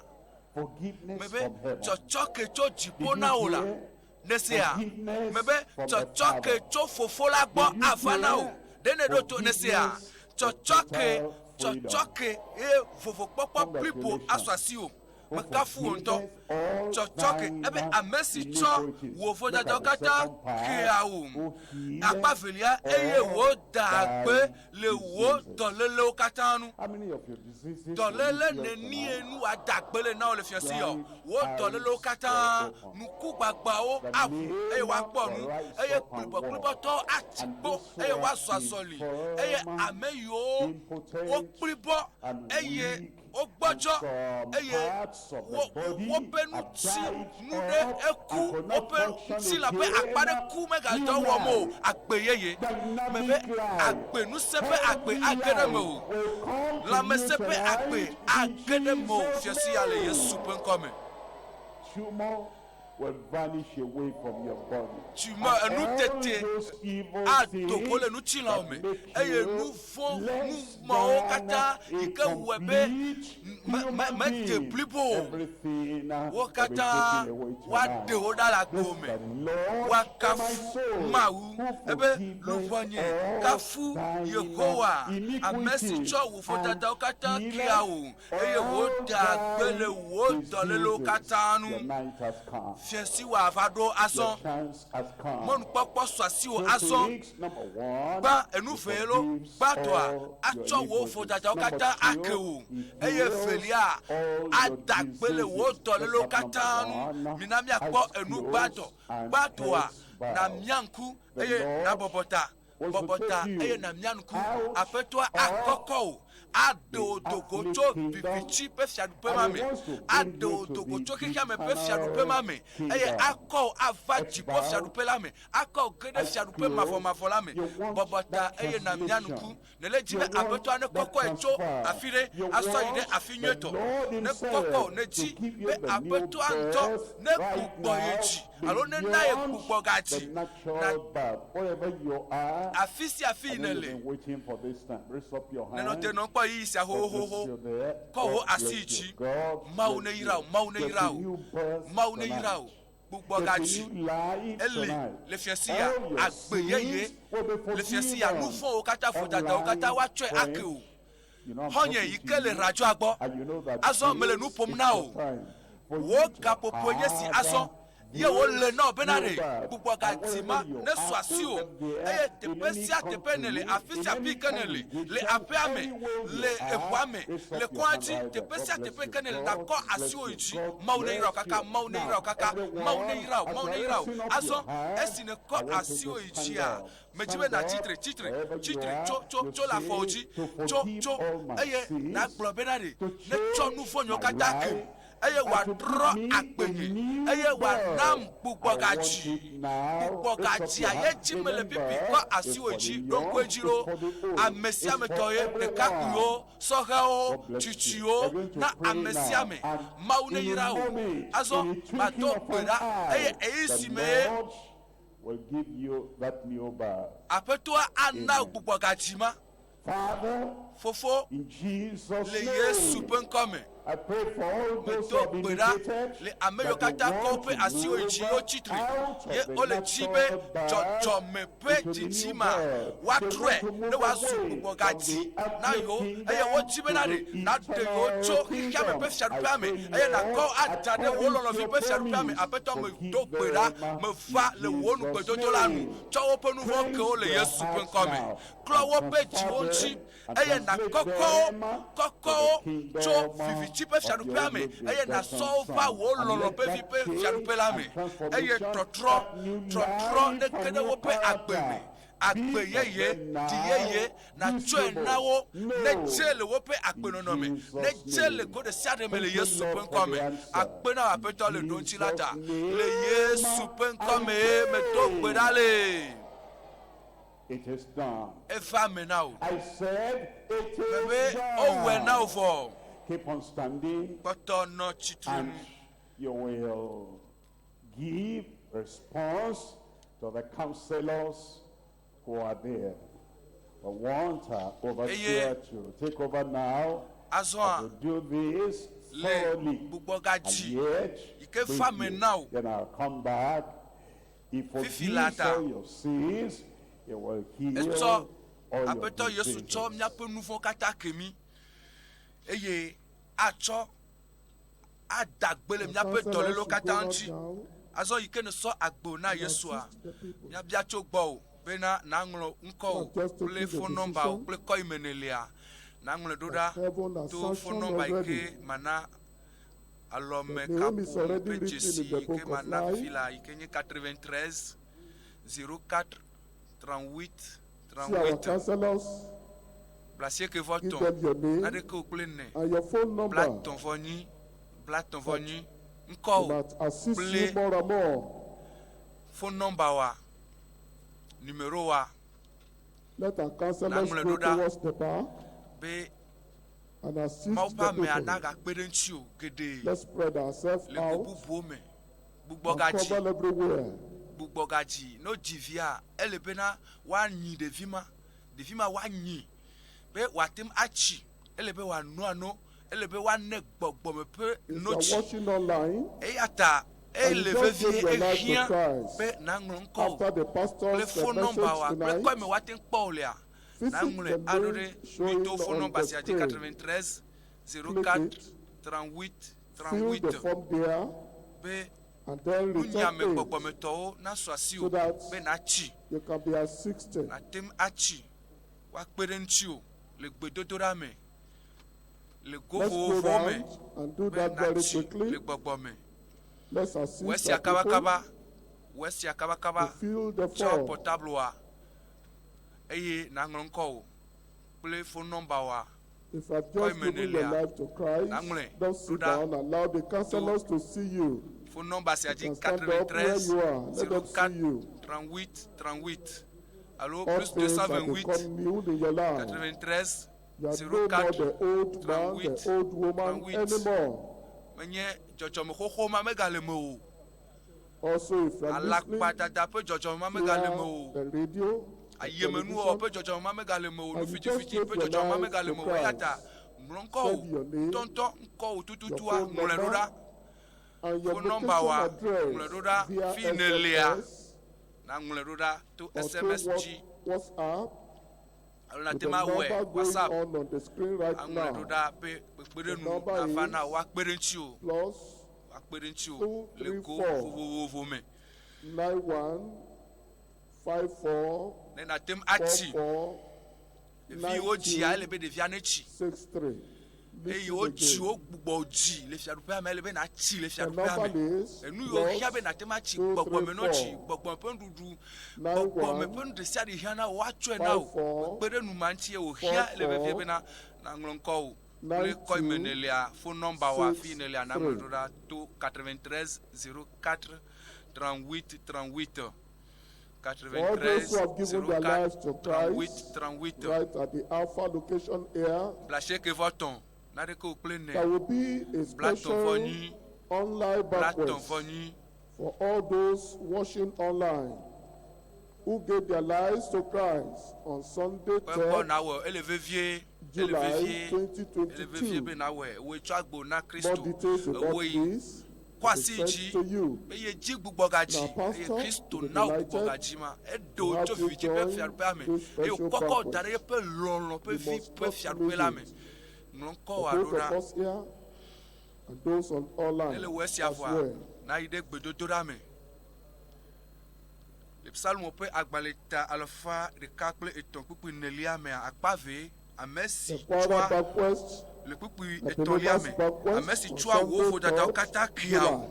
Forgiveness
mebe
from heaven.
tsɔtsɔ ke tso dziƒo
Did
na
you
wò la
hear?
ne sea
Forgiveness
mebe
from the
tsɔtsɔ ke
Father.
tso fofo la gbɔ
Did you
ava na wò
hear?
ɖe ne ɖo to ne sea
Forgiveness of
tsɔtsɔ ke
total freedom.
tsɔtsɔ ke eye vovokpɔkpɔ blibo
Congratulations.
asu asi wò
Who
mekafu wò ŋutɔ
forgiveth all
tsɔtsɔ ke
thine
ebe ame si tsɔ
iniquities.
wò
Look
vodadawo
at the
katã
second part.
kea wò
Who healeth
akpa velia eye
all
wò da agbe
thine
le wò
diseases.
dɔlélewo katã nu
How many of your diseases will
dɔléle
you heal
nenie
tonight?
nu ada agbe le na wò le fia si yɔ
Blind
wò dɔlélewo
eyes
katã
were opened.
nukugbagbawo
The
aʋu eye woakpɔ
lame
nu
will rise
eye
up and walk.
kplibɔkplibɔtɔwo ati
And
kpo
those who
eye
are
woazɔ azɔli eye
infirm,
ame yiwo
impotent,
wokplibɔ
and
eye
weak,
wogbɔdzɔ
and some
eye
parts of the
wo
body
woƒe
have
ŋuti
died
nu ɖe
off
eku
and could not
woƒe
function
ŋutilã ƒe akpa ɖe
again.
ku megadɔ
New
wɔm o
life,
agbe yeye
dynamic
mebe
life,
agbe ŋusẽ ƒe agbe
healthy
age ɖe
life
mewò
will come to you
lãmesẽ ƒe agbe
tonight in
age ɖe mewò
Jesus'
fia si ya le
name.
Yesu ƒe ŋkɔ me.
Tumor will vanish away from your body.
Tumor,
And
enu
all
tete
those evil
adogo le
things
ŋutilãwo
that
me
make
eye
you
nu vɔ̃ nu
less
mawo
than
katã
a
yi ke wɔe be
complete
me- me-
human
mede
being.
blibo o
Everything
wo
will be
katã
taken away
woaɖe
tonight.
wo ɖa le agbewo
Bless
me
the Lord, O my
woakafu
soul,
Mawu
who
ebe
forgiveth
luʋɔnye
all
kafu
thine
Yehowa ame si
iniquities
tsɔ wò vodadawo
and
katã kea
healeth
wò eye
all
wòda agbe le
thy
wò dɔlélewo
diseases.
katã nu
Your night has come.
fia si wòava ɖo
Your
azɔ
chance has come.
mɔnukpɔkpɔ su asiwò
Two
azɔ
things. Number one,
gbã enu
he
vee lo
forgives
gbãtɔa
all your
atsɔ wò
iniquities.
vodadawo
Number
katã
two,
ake wò
he
eye
heals
velia
all your
ada gbe le wò
diseases.
dɔlélewo
Let's have
katã
number
nu
one,
mina míakpɔ
eyes
enu
closed
gbãtɔ
and
gbãtɔa
heads
na
bowed.
mía ŋku
The
eye
Lord
nabɔbɔ ta
wants to
bɔbɔ ta
take you
eye na mía ŋku
out
aƒetɔa
of
akɔkɔ wò Aɖe wò do go tso viviti ƒe fiaɖuƒe ma me, aɖe wò do go tso xexea me ƒe fiaɖuƒe ma me, eye akɔ wò ava dziƒo fiaɖuƒe la me, akɔ wò ge ɖe fiaɖuƒe mavɔmavɔ la me. Bɔbɔ ta eye nàmia ŋku. Nèle dzi be Aƒetɔa nekɔkɔe tso afi ɖe asɔ yi ɖe afi nyuietɔ. Nekɔkɔ wò. Nèdi be Aƒetɔa ŋutɔ negbugbɔ ye dzi alo nena ye gbugbɔgadzi na afi sia afi yi nèle. Nenɔ te nɔ kpɔ ɣeyiɣi sia xoxoxo. Kɔ wò asi yi dzi. Mawu neyra wò. Mawu neyra wò. Mawu neyra wò. Gbugbɔgadzi eli le fiasi ya, agbe yeye le fiasi ya, nu vɔ̃wo katã, vodadawo katã woatsɔe ake wò. Xɔ̃nye yi ke le radioa gbɔ, azɔ mele nu ƒom na wò. Wò gaƒoƒoe nye esi azɔ ye wòle na wò bena ɖe gbugbɔgadzi ma nesu asiwò. Eye teƒe sia teƒe nèle, afi sia afi yi ke nèle, le aƒea me, le eʋua me, le kɔa dzi, teƒe sia teƒe yi ke nèle, nàkɔ asiwò yi dzi. Mawu neyra wò kaka, Mawu neyra wò kaka, Mawu neyra wò, Mawu neyra wò. Azɔ, esi nèkɔ asiwò yi dzia, medi be nàtsi tre, tsi tre, tsi tre, tso, tso, tso le afɔwò dzi, tso, tso, eye nàgblɔ bena ɖe netsɔ nu vɔ̃nyewo katã kem. eye wòatrɔ agbenye, eye wòanam gbugbɔgadzi. Gbugbɔgadzia ye dzi mele pipi kɔ asiwò dzi ɖo ŋku edzi ɖo. Ame sia ame tɔ ye, ɖekakpuiwo, sɔhɛwo, tsitsiwo, na ame sia ame. Mawu neyra wò. Azɔ mado gbe ɖa eye ɣeyiɣi si me ye Aƒetɔa ana wò gbugbɔgadzi ma. Fofo, le Yesu ƒe ŋkɔ me, medo gbe ɖa le ame yiwo katã kɔ woƒe asiwo yi dzi wotsi tre ye wole dzi be dzɔdzɔme ƒe dzidzima woatrɔe ne wòazu gbugbɔgadzi na yewo eye wodzi bena ɖe nàɖe yewo tso xexeame ƒe fiaɖuƒea me eye nàkɔ wo ada ɖe wò lɔlɔ̃vi ƒe fiaɖuƒea me. Aƒetɔ, medo gbe ɖa, meva le wò nugbedodo la nu. Tsɔ woƒe nu vɔ̃wo ke wo le Yesu ƒe ŋkɔ me. Klɔ woƒe dziwo ŋuti, eye nàkɔkɔ wo, kɔkɔ wo tso viviti ƒe fiaɖuƒea me, eye nàsɔ wo va wò lɔlɔ̃ ƒe vi ƒe fiaɖuƒe la me, eye trɔtrɔ, trɔtrɔ neke ɖe woƒe agbe me, agbe yeye, ɖi yeye, nàtsɔe na wo, nedze le woƒe agbenɔnɔ me, nedze le go ɖesiaɖe me le Yesu ƒe ŋkɔ me. Akpe na wò Aƒetɔ le ɖoŋuti la ta. Le Yesu ƒe ŋkɔ mee medo gbe ɖa le.
It is done.
Eva eme na wò.
I said it
Mebe
is
wowɔe na wò
done.
vɔ.
Keep on standing
Kpɔtɔ nɔ tsitre
and
nu.
you will give response to the counselors who are there. We want our overseer
Eye
to take over now.
azɔa
To do this
le
thoroughly. And
gbugbɔgadzi
yet,
yi ke fa me
briefly.
na wò.
Then I'll come back.
Fifi laa ta, etsɔ Aƒetɔ Yesu tsɔ míaƒe nu vɔ̃ katã ke mí, eye atsɔ ada gbe le míaƒe dɔlélewo katã ŋuti. Azɔ yi ke nèsɔ agbe na Yesua, míabia tso gbɔwò bena nàŋlɔ ŋkɔwò kple fon nɔmbawò kple kɔ yi me nèlea, nàŋlɔe ɖo ɖa to fon nɔmba yi ke mana alɔme kaƒomɔ ƒe dzesi yi ke mana fifi la yi ke nye 93 04 38 38 blaasieke vɔ tɔ̃ naɖeke o kple ene blatɔ̃ vɔ nyi blatɔ̃ vɔ nyi ŋkɔwò kple phone number wa numéro wa nàŋlɔe ɖo ɖa be Mawu ƒe amea nagakpe ɖe ŋutiwò geɖe le go bubuwo me. Gbugbɔgadzi, gbugbɔgadzi. Ne wodzi via, ele bena woanyi ɖevi ma. Ɖevi ma woanyi be wòate ŋu atsi. Ele be wòano ano. Ele be woane gbɔgbɔme ƒe notsi. Eya ta ele vevie, ehiã be nàŋlɔ ŋkɔwò kple fon nɔmbawoa kple kɔ yi me woate ŋu kpɔ wò lea. Nàŋlɔe aɖo ɖe mito fon nɔmba sia dzi, 93 04 38 38, be nunyiame gbɔgbɔmetɔwo nasu asiwò be nàtsi, nàte ŋu atsi, woakpe ɖe ŋutiwò le gbedodoɖa me, le go vovovowo me, be nàtsi le gbɔgbɔ me. Wɔ esia kabakaba, wɔ esia kabakaba, tsɔ pɔtabloa. eye nàŋlɔ ŋkɔwò kple fon nɔmbawoa.
If you have just
Kɔime
given your
nelia,
life to Christ,
naŋlɔe
don't sit
ɖo ɖa
down. Allow the counselors to see you.
Phone nɔmba sia dzi
You can stand up where
93
you are. Let them
04
see you.
38 38 alo
All
plus
things have
228
become new in your life.
93
You are no more
04
the old man, the
38
old woman
38.
anymore.
Menye dzɔdzɔme xoxo ma megale me o.
Also, if you are listening
Alakpadada ƒe dzɔdzɔme ma megale me
via
o.
the radio, the
Ayemenuwɔwɔ
television,
ƒe dzɔdzɔme ma megale me o.
And you just
Nufitifiti
gave
ƒe
your
dzɔdzɔme ma
life
megale
to
me o. Eya ta
Christ.
ŋlɔ ŋkɔwò
Send your name,
ŋutɔŋutɔ ŋkɔwò
your
tututua
phone
ŋlɔe ɖo
number,
ɖa.
and your
Phone
location
number wa
address
ŋlɔe ɖo ɖa
via
fi nelia
SMS
na ŋlɔe ɖo ɖa to
or through
SMS dzi
WhatsApp
alo
with
nate
the
ma wɔe
number going
WhatsApp
on on the screen right
aŋlɔe ɖo
now.
ɖa be kpekpeɖeŋu
The number
nava
is
na wò woakpe ɖe ŋutiwò
Plus
woakpe ɖe ŋutiwò
2,
le
3,
go
4.
vovovo me.
9 1 5 4
Ne nate ŋu
4
atsi
4
ɖevi
9
yiwo dzia
2
ele be ɖevia netsi
6 3.
eye
Listen
wodzi
again.
wo gbugbɔ dzi le fiaɖuƒea me ele be natsi le
The
fiaɖuƒea
number
me.
is
Enu yiwo hiã be
plus
nate ŋu atsi
2
gbɔgbɔme
3
nɔ tsi
4
gbɔgbɔme ƒe nuɖuɖu
9
gbɔgbɔme
1
ƒe nu ɖe sia ɖe hiã na wò woatsɔe na
5
wò
4
kpekpe ɖe nu ma ŋuti ye
4
wòhiã ele vevie
4
bena naŋlɔ ŋkɔwò kple
9
kɔime
2
nelia phone number wò
6
afi nelia naŋlɔe
3.
ɖo ɖa to 93 04 38 38
For all those
93
who have given their
04
lives to
38
Christ,
38
right at the Alpha location here,
Blasieke vɔ tɔn naɖeke wo kple ne
there will be a
blatɔn vɔ
special
nyi
online
blatɔn vɔ
banquet
nyi
for all those watching online who gave their lives to Christ on Sunday,
Kpe kpɔ
3rd
nawɔ ele vevie ele
July
vevie ele vevie be
2022.
nawɔe woe tsɔ agbo na
More
Kristo
details about
ewoe yi
this
kɔ
will be
asi
sent
dzi
to you.
eye dzi gbugbɔ gadzi
Now,
eye
Pastor,
Kristo
we'll be
na wò gbugbɔ
delighted
gadzi ma eɖe
to
wò
have
tso
you
viviti ƒe
join
fiaɖuƒea me
this
eye
special
wòkɔkɔ da ɖe
banquet.
eƒe lɔlɔ ƒe
You
vi
must
ƒe
not
fiaɖuƒe
miss
la me
it.
ŋlɔ ŋkɔ
For
wò aɖo
both of
ɖa
us here and those on
ne
online
le wɔ esia
as
vɔa
well.
nayi ɖe gbedodoɖa me le psalmo ƒe agbalẽ ta alafa ɖeka kple etɔ̃ kpukpui enelia mea akpa ve ame si
The choir
tsɔa
banquet,
le kpukpui
the
etɔ̃lia
believers
me
banquet
ame si
on
tsɔa wò
Sunday,
vodadawo
3rd
katã kea
July.
wò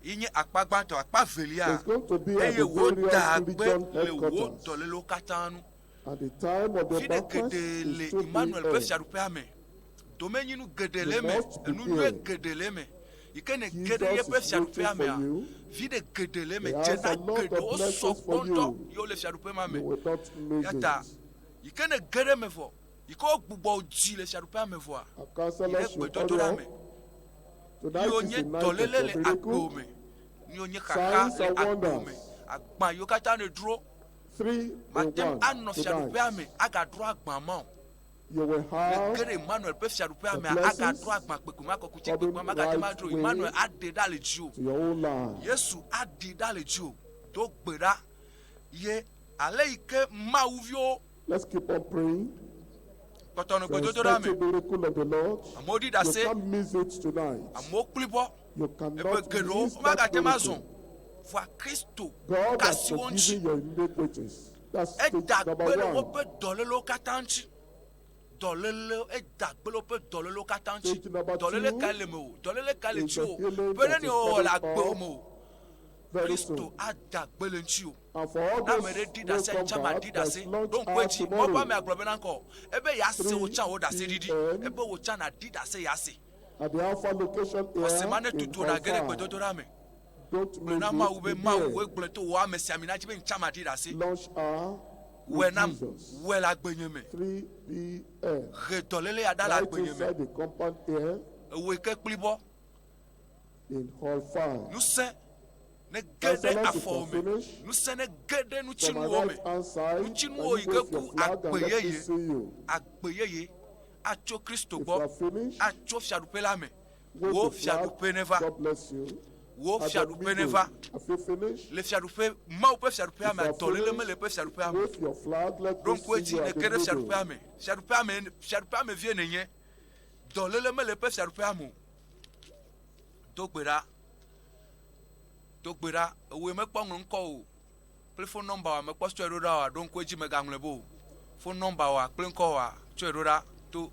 yi nye akpa gbãtɔ akpa velia
It's going to be at
eye
the
wò
various
da gbe
region
le wò
headquarters.
dɔlélewo katã nu
And the time of the
viɖe
banquet
geɖe le
is 2
Emmanuel ƒe
p.m.
fiaɖuƒea me domenyinu geɖe
You
le eme
must
enu nyuie
prepare.
geɖe le eme yi ke ne ge ɖe
Jesus
yeƒe
is waiting
fiaɖuƒea
for
mea
you.
viɖe geɖe le eme
He has
dzena
a lot of
geɖewo sɔ
blessings
gbɔ
for
ŋutɔ
you.
ye wole fiaɖuƒe ma me
You will not miss
ya ta
it.
yi ke ne ge ɖe eme vɔ yi ke wogbugbɔ dzi le fiaɖuƒea me vɔa
Our
yi ɖe
counselors should
gbedodoɖa
hurry
me
up. Tonight
yiwo
is
nye
the night of
dɔléle
the
le agbo
miracle.
me yiwo nye xaxa
Signs
le
and
agbo me
wonders.
agba yiwo katã ne dro
3 in
mate ŋu
1
anɔ fiaɖuƒea
tonight.
me agadro agba ma o
You will
ne
have
ge ɖe Emmanuel ƒe fiaɖuƒea
the
mea
blessings
agadro agba kpekpe ma kɔkuti
coming
kpekpe ma magate ŋu
right
adro
way
Emmanuel aɖe ɖa le dziwò
to your own life.
Yesu aɖi ɖa le dziwò do gbe ɖa ye ale yi ke mawuviwo
Let's keep on praying.
kpɔtɔ nɔ
The
gbedodoɖa me
special miracle of the Lord.
amewo ɖi
You
ɖase
can't miss it tonight.
amewo kplibɔ
You
eƒe
cannot
geɖewo
miss that
womagate ŋu azɔ
miracle.
vɔa Kristo
God has
kasi wo ŋuti
forgiven your iniquities. That's stage
eda
number
gbe le
one.
woƒe dɔlélewo katã ŋuti dɔléle eda gbe le woƒe dɔlélewo katã ŋuti
Stage number
dɔléle
two
ka le me o dɔléle ka le
is
ŋuti
the
o
healing
ƒe
that
neni
is
wòwɔ le
coming
agbewo
up
me o
very
Kristo
soon.
ada gbe le ŋuti o
And for all
ne ame
those
ɖe ɖi
who
ɖase
come
tsã ma
back,
ɖi
there's
ɖase
lunch
ɖo ŋku
hour
edzi mɔƒe
tomorrow.
ame agblɔ bena ŋkɔ ebe yease wò
3
tsã wò ɖase ɖiɖi
p.m.
ebe wò tsã nàɖi ɖase yease
At the Alpha location
xɔse ma
here
ne
in
tutu nàge ɖe
Hall 5.
gbedodoɖa me
Don't
gblɔ
miss
na
it.
Mawu be
Be
Mawu
there.
woe gblɔe to wò ame sia amina dzi be ŋtsã ma ɖi ɖase
Lunch hour
wɔe
with
nam
Jesus.
wɔe le agbenye me
3 p.m.
he dɔléle ya ɖa le
Right
agbenye me
inside the compound here
ewòe ke kplibɔ
in Hall 5.
ŋusẽ ne ge ɖe
Counselors, if
afɔwo
you
me
finish,
ŋusẽ ne ge ɖe
from my
ŋutinuwo me
right hand side, can
ŋutinuwo
you
yi ke
wave your
ku
flag and
agbe
let me
yeye
see you?
agbe yeye atso Kristo
If you
gbɔ
are finished,
atso fiaɖuƒe la me
wave
wò
the flag.
fiaɖuƒe neva
God bless you.
wò
At the
fiaɖuƒe
middle,
neva
have you finished?
le fiaɖuƒe Mawu ƒe fiaɖuƒea
If
me
you are
dɔléle
finished,
mele ƒe fiaɖuƒea me
wave your flag. Let
ɖo
me
ŋku
see
edzi
you
ne
at the
ge ɖe
middle.
fiaɖuƒea me fiaɖuƒea me fiaɖuƒea me vie nènye dɔléle mele ƒe fiaɖuƒea me o do gbe ɖa do gbe ɖa ewòe mekpɔ ŋlɔ ŋkɔ o kple phone number wa mekpɔ tsɔe ɖo ɖa oa ɖo ŋku edzi megaŋlɔe be o phone number wa kple ŋkɔ wa tsɔe ɖo ɖa to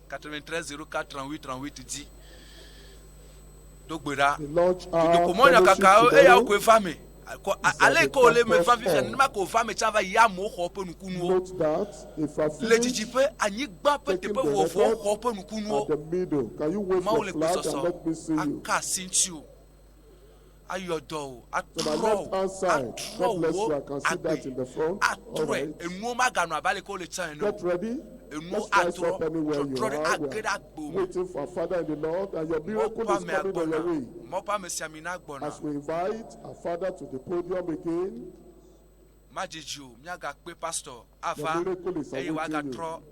93 04 38 38 dzi do gbe ɖa
The lunch hour
dutoƒomɔnya
fellowship
kaka eyawo
tomorrow.
koe va me Kɔ
Is
ale
at
yi
the
ke wòle eme
campus
va fifia
hall.
nenema ke wòva eme tsã va yi amewo xɔ woƒe nukunuwo.
Note that if you are
Le
finished
didiƒe, anyigba ƒe
taking
teƒe
the
vovovowo
record
xɔ woƒe nukunuwo.
at the middle, can you wave
Mawu
your
le
flag and
gbesɔsɔ
let me see you?
aka asi ŋuti o, ayɔ dɔ o,
To my
atrɔ
left
o,
hand side,
atrɔ
God bless
wo
you. I can see that in
agbe,
the front. All
atrɔe.
right.
Enuwo maganɔ abe ale ke wole tsã ene o.
Get ready.
Enuwo
Let's rise
atrɔ,
up anywhere you
trɔtrɔ ɖe
are. We
age ɖe
are
agbo me.
waiting for our Father in the Lord, and your miracle
Mɔƒe
is
amea
coming on your
gbɔna,
way.
mɔƒe ame sia amina gbɔna.
As we invite our Father to the podium again,
Madzidzi o, míagakpe pastor
the
ava
miracle is
eye
awaiting you.
wòagatrɔ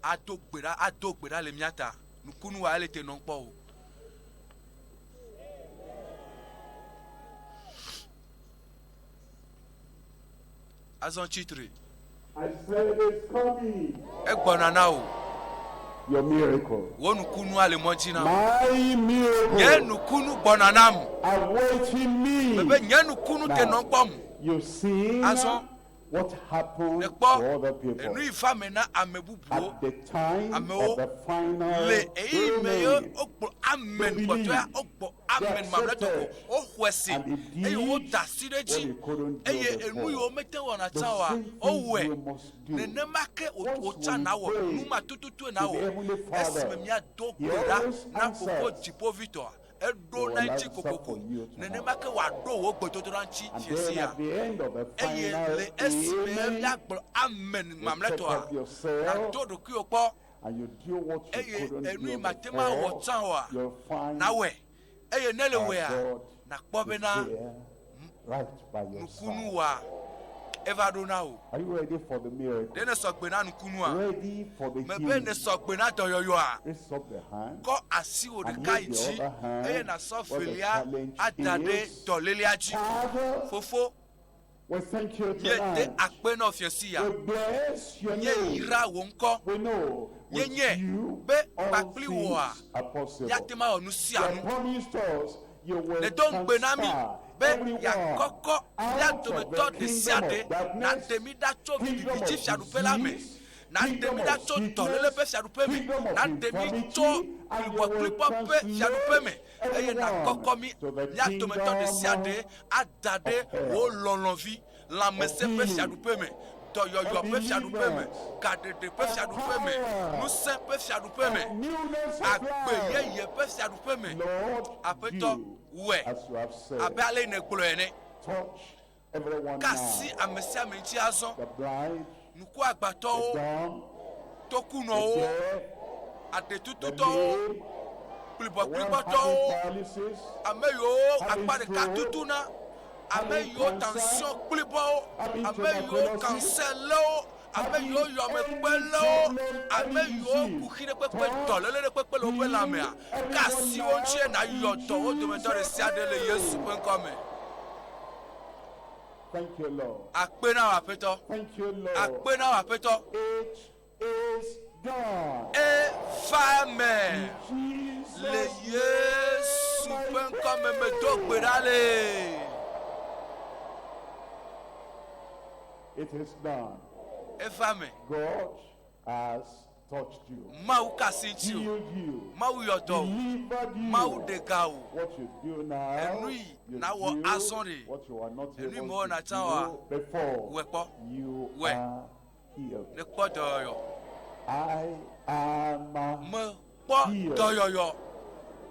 ado gbe ɖa ado gbe ɖa le mía ta. Nukunu wa ele te nɔm kpɔ o. Azɔ tsitre.
I said it's coming.
Egbɔna na wò.
Your miracle.
Wò nukunua le mɔ dzi na wò.
My
Nye
miracle.
nukunu gbɔna nam.
Awaiting me.
Mebe nye nukunu te nɔm kpɔm.
You've seen
Azɔ
what happened
nekpɔ
to other people
enu yi va me na ame bubuwo
at the time
amewo
of the final
le eyi me ye
amen.
wogblɔ amen kpɔtɔea wogblɔ amen mamlɛtɔ ko woxɔe se
And they did
eye woda asi ɖe dzi
what they couldn't do
eye
before.
enu yi womete wɔna
The
tsã oa
same thing
wowɔe
you must do.
nenema ke
Once
wòtsã
we
nawɔ
pray
nu ma tututue
to
nawɔ
the Heavenly Father,
esime míado
He
gbe ɖa
always
na fofo
answers.
dziƒovitɔa
He
eɖo
will
na ŋuti
answer
kokoko
for you tonight.
nenema ke wòaɖo wò gbedodoɖa ŋuti
And
fie
then
sia
at the end of the
eye
final
le esime
amen,
míagblɔ amen
you check
mamlɛtɔa
up yourself
nàdo ɖokuiwò kpɔ
and you do what you
eye
couldn't
enu yi
do
mate ma wɔ
before,
tsã oa
you'll find
nawɔe eye ne le
our
wɔea
God
nàkpɔ
is
bena
there right by your
nukunu
side.
wa eva ɖo na wò
Are you ready for the miracle?
ɖe ne sɔgbe na nukunua
Ready for the
mebe
healing?
ne sɔgbe na dɔyɔyɔa
Raise up the hand.
kɔ asiwò
And
ɖeka yi
use the
dzi
other hand
eye nàsɔ
where the
velia
challenge
ada ɖe
is.
dɔlélia dzi
Father,
fofo
we thank you
míede
tonight.
akpe na fiɔ si ya
We bless your
míeyra
name.
wò ŋkɔ
We know with
Míenyae
you
be
all
kpakpli wòa,
things are possible.
míate ma wɔ nu sia
You
nu
promised us you will
ne do ŋugbe na mí
transfer
be
everyone
yeakɔkɔ mía
out of
dometɔ
the
ɖe sia
kingdom
ɖe
of darkness,
naɖe mí ɖa tso
kingdom
viviti
of
fiaɖuƒe la me
disease,
naɖe
kingdom
mí
of
ɖa tso dɔléle ƒe
sickness,
fiaɖuƒe me
kingdom of
naɖe mí
infirmity,
tso
and you will
kplibɔkplibɔ ƒe fiaɖuƒe me
translate
eye nakɔkɔ mí
everyone to the
mía dometɔ ɖe sia
kingdom
ɖe ada ɖe
of health,
wò lɔlɔ̃vi lãmesẽ ƒe
of healing,
fiaɖuƒe me dɔyɔyɔ
of
ƒe fiaɖuƒe me
deliverance,
gaɖeɖe ƒe
of
fiaɖuƒe me
power,
ŋusẽ ƒe fiaɖuƒe me
of newness of
agbe
life.
yeye ƒe fiaɖuƒe me
Lord,
Aƒetɔ,
do
wɔe
as you have said.
abe ale yi nègblɔe ene
Touch everyone
ka asi
now.
ame sia ame ŋuti azɔ
The blind,
nuku agbatɔwo
the dumb, the
tokunɔwo
deaf, the
aɖetututɔwo
lame, the one having
kplibɔkplibɔtɔwo
paralysis,
ame yiwo
having
akpa ɖeka
stroke,
tutuna ame
having
yiwo
cancer,
tension kplibɔwo
having
ame yiwo
tuberculosis,
cancer léwo ame
having
yiwo yɔmekpe
any
léwo
problem,
ame
any
yiwo
disease.
kuxi ɖe kpekpe
Touch,
dɔléle ɖe kpekpe le woƒe
heal
lãmea ka
everyone
asi wo ŋuti
now
nayɔ
in
dɔ wo dometɔ ɖe sia ɖe le
Jesus'
Yesu
name.
ƒe ŋkɔ me
Thank you, Lord.
akpe na wò aƒetɔ
Thank you, Lord.
akpe na wò aƒetɔ
It is done.
eva me
In
le
Jesus'
Yesu
name
ƒe
I
ŋkɔ me medo gbe
pray.
ɖa le
It is done.
eva me
God has touched you,
Mawu ka asi ŋuti o
healed you,
Mawu yɔ dɔ o
delivered
Mawu
you.
ɖe ga o
What you do now,
Enu yi
you
nawɔ
do
azɔ ɖe
what you are not
enu yi
able
mewɔna
to
tsã oa
do before.
wɔe kpɔ
You
Wɔe.
are healed.
ne kpɔ dɔyɔyɔ
I am
mekpɔ
healed.
dɔyɔyɔ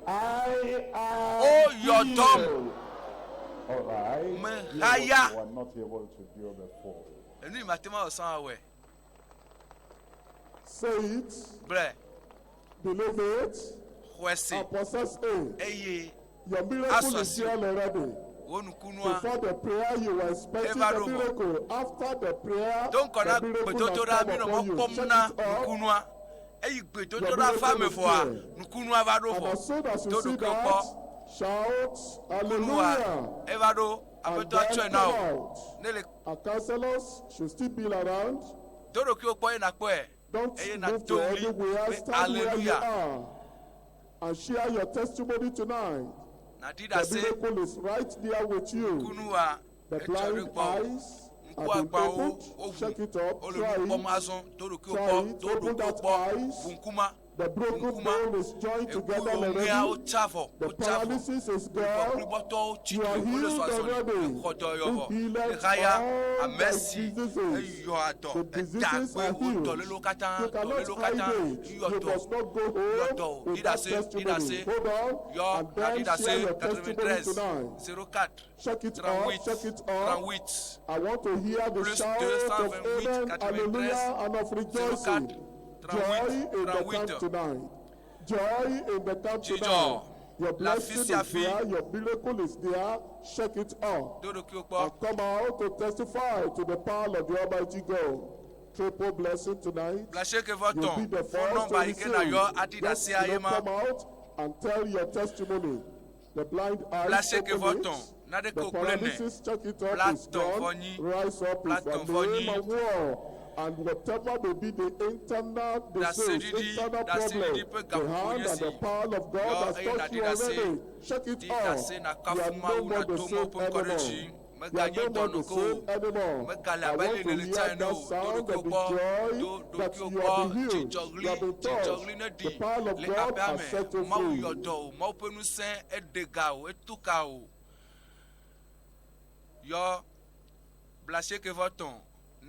I am
O yɔ dɔm.
healed. All right.
Me
Do what
haya.
you were not able to do before.
enu yi mate ma wɔ sã wɔe
Say it,
gblɔe
believe it,
xɔe se
and possess it.
eye
Your miracle is
Asɔ
here already.
wò nukunua
Before the prayer, you were expecting
Eva
the
ɖo vɔ.
miracle. After the prayer,
do ŋkɔ na
the miracle has
gbedodoɖa
come
mi nɔ
upon
mɔ
you.
kpɔm
Check
na
it up.
nukunua eyi gbedodoɖa va me vɔa nukunua va ɖo
And
vɔ
as soon as
do
you see
ɖokuiwò
that,
kpɔ
shout
nukunua
hallelujah.
eva ɖo
And
aƒetɔ
then
tsɔe
come
na wò
out.
ne le
Our counselors should still be around.
do ɖokuiwò kpɔ eye nakpɔe
Don't
eye
move
nato
to
ɣli
anywhere.
be
Stand where you
hallelujah
are and share your testimony tonight.
nàɖi
The
ɖase
miracle is right there with you.
nukunua
The
etsɔ ɖe
blind
gbɔ
eyes
ŋku
have been
agbawo
opened.
woʋu
Check it up.
wole
Try
nu kpɔm
it.
azɔ do ɖokuiwò
Try
kpɔ
it.
do
Open
ɖokuiwò
that
kpɔ
eyes.
ʋu ŋkuma
The broken
Ŋkuma.
bone is joined together
Ekuwo ŋea
already.
wotsa vɔ,
The
wotsa vɔ.
paralysis is gone.
Kplibɔkplibɔtɔwo tsi
You are
tre, wole
healed
zɔ azɔli,
already.
exɔ dɔyɔ
Who
vɔ.
healeth
Exaya,
all
ame
thy
si
diseases.
eyɔ adɔ,
The
eda
diseases
gbe
are
wo
healed.
dɔlélewo katã,
You cannot
dɔlélewo katã,
hide it.
yɔ
You
dɔ.
must not go
Yɔ
home
dɔ o.
with that
Ɖi ɖase, ɖi
testimony.
ɖase.
Hold on
Yɔ
and
naɖi
then
ɖase
share your testimony
93
tonight.
04
Check it up,
38
check it up.
38
I want to hear the
Plus
shout of
228,
amen,
93,
hallelujah, and of rejoicing.
04,
Joy in the
38.
camp tonight. Joy in the camp
Dzidzɔ.
tonight. Your
Le
blessing
afi
is
sia afi.
there, your miracle is there. Shake it up.
Do ɖokuiwò kpɔ.
And come out to testify to the power of the Almighty God. Triple blessing tonight.
Blasieke vɔ
You'll be
tɔn.
the
Phone
first
number
to
yi ke
receive.
nàyɔ aɖi
Just
ɖasea
you
ye
know,
ma.
come out and tell your testimony. The blind eyes
Blasieke
open
vɔ
it.
tɔn. Naneke
The
wò kple nɛ.
paralysis check it up
Bla
is
tɔn vɔ
gone.
nyi.
Rise up
Bla
is
tɔn
your
vɔ
name
nyi.
and war. And whatever may be the internal disease,
Ɖaseɖiɖi,
internal
ɖaseɖiɖi
problem,
ƒe
the
gaƒoƒo
hand
nye
and
si.
the power of God
Yɔ
has
eye
touched
nàɖi
you
ɖase.
already. Check it
Ɖi
up.
ɖase
You
nàkafu
are no
Mawu,
more the
nàdo Mawu
same
ƒe ŋkɔ ɖe
anymore.
dzi.
You are
Meganye
no more the
dɔnɔke o.
same anymore.
Megale
I
abe
want
ale
to
nèle tsã
hear
ene
that
o. Do
sound
ɖokuiwò
of the
kpɔ.
joy
Do
that
ɖokuiwò
you have
kpɔ.
been healed. You
Dzidzɔɣli,
have been touched.
dzidzɔɣli
The
neɖi
power of
le
God
aƒea
has
me.
set you
Mawu
free.
yɔ dɔ o. Mawu ƒe ŋusẽ eɖe ga o, etu ka o. Yɔ blasieke vɔ tɔn.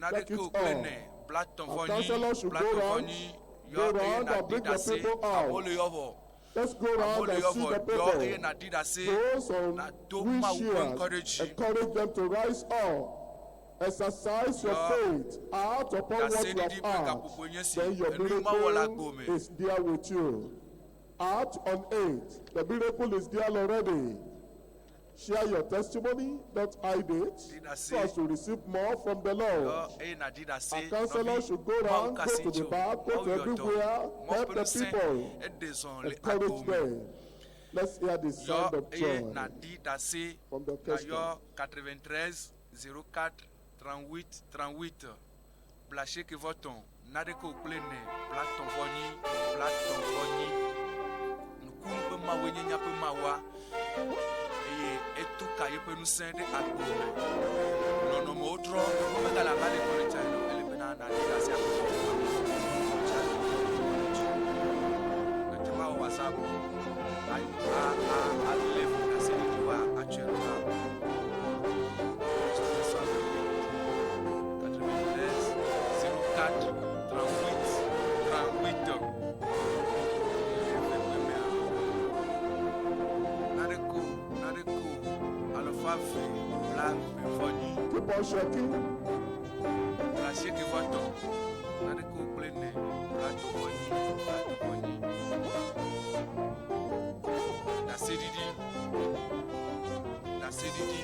Check
Naneke
it
wò kple
up.
nɛ. Bla tɔn
Our
vɔ nyi.
counselor should
Bla
go
tɔn vɔ
round,
nyi.
go
Yɔ eye
round and
nàɖi
bring the
ɖase.
people out.
Amewo le yɔ vɔ.
Let's go
Amewo
round
le
and
yɔ
see
vɔ.
the
Yɔ eye
people.
nàɖi ɖase.
Those on
Nàdo Mawu ƒe ŋkɔ ɖe
wheelchairs,
dzi.
encourage them to rise up. Exercise your
Yɔ
faith out upon what you
ɖaseɖiɖi
have
ƒe
asked.
gaƒoƒo nye si.
Then your
Enu yi Mawu wɔ le agbo
miracle
me.
is there with you. Out on it. The miracle is there already. Share your testimony, not hide it,
Ɖi ɖase.
so as to receive more from the Lord.
Yɔ eye nàɖi ɖase.
Our counselor
Nɔvi,
should go
Mawu
round,
ka
go
si
to the
dzi o.
back, go
Mawu
to
yɔ dɔ.
everywhere,
Mawu
help
ƒe
the
ŋusẽ
people,
eɖe zɔ le
encourage
agbo me.
them. Let's hear the sound
Yɔ
of
eye
joy
nàɖi ɖase.
from the orchestra.
Nayɔ 93 04 38 38 blasieke vɔ tɔn naɖeke wò kple nɛ bla tɔn vɔ nyi bla tɔn vɔ nyi nukunu ƒe Mawue nye míaƒe Mawua eye etu ka yeƒe ŋusẽ ɖe agbo me. Nɔnɔmewo trɔ womegale abe ale ke wole tsã ene o. Ele bena nàɖi ɖase akpɔ Nàte ŋu awɔ WhatsApp a a a alé ɖaseɖiɖiwoa atsɔe ɖo ɖa. Plus 228 93 04 38 38. Le ƒe mea, naneke o, naneke o, alafa eve bla eve vɔ nyi,
Keep on shaking.
bla asieke vɔ tɔn, naneke o kple ene, bla tɔn vɔ nyi, bla tɔn vɔ nyi. Ɖaseɖiɖi, ɖaseɖiɖi.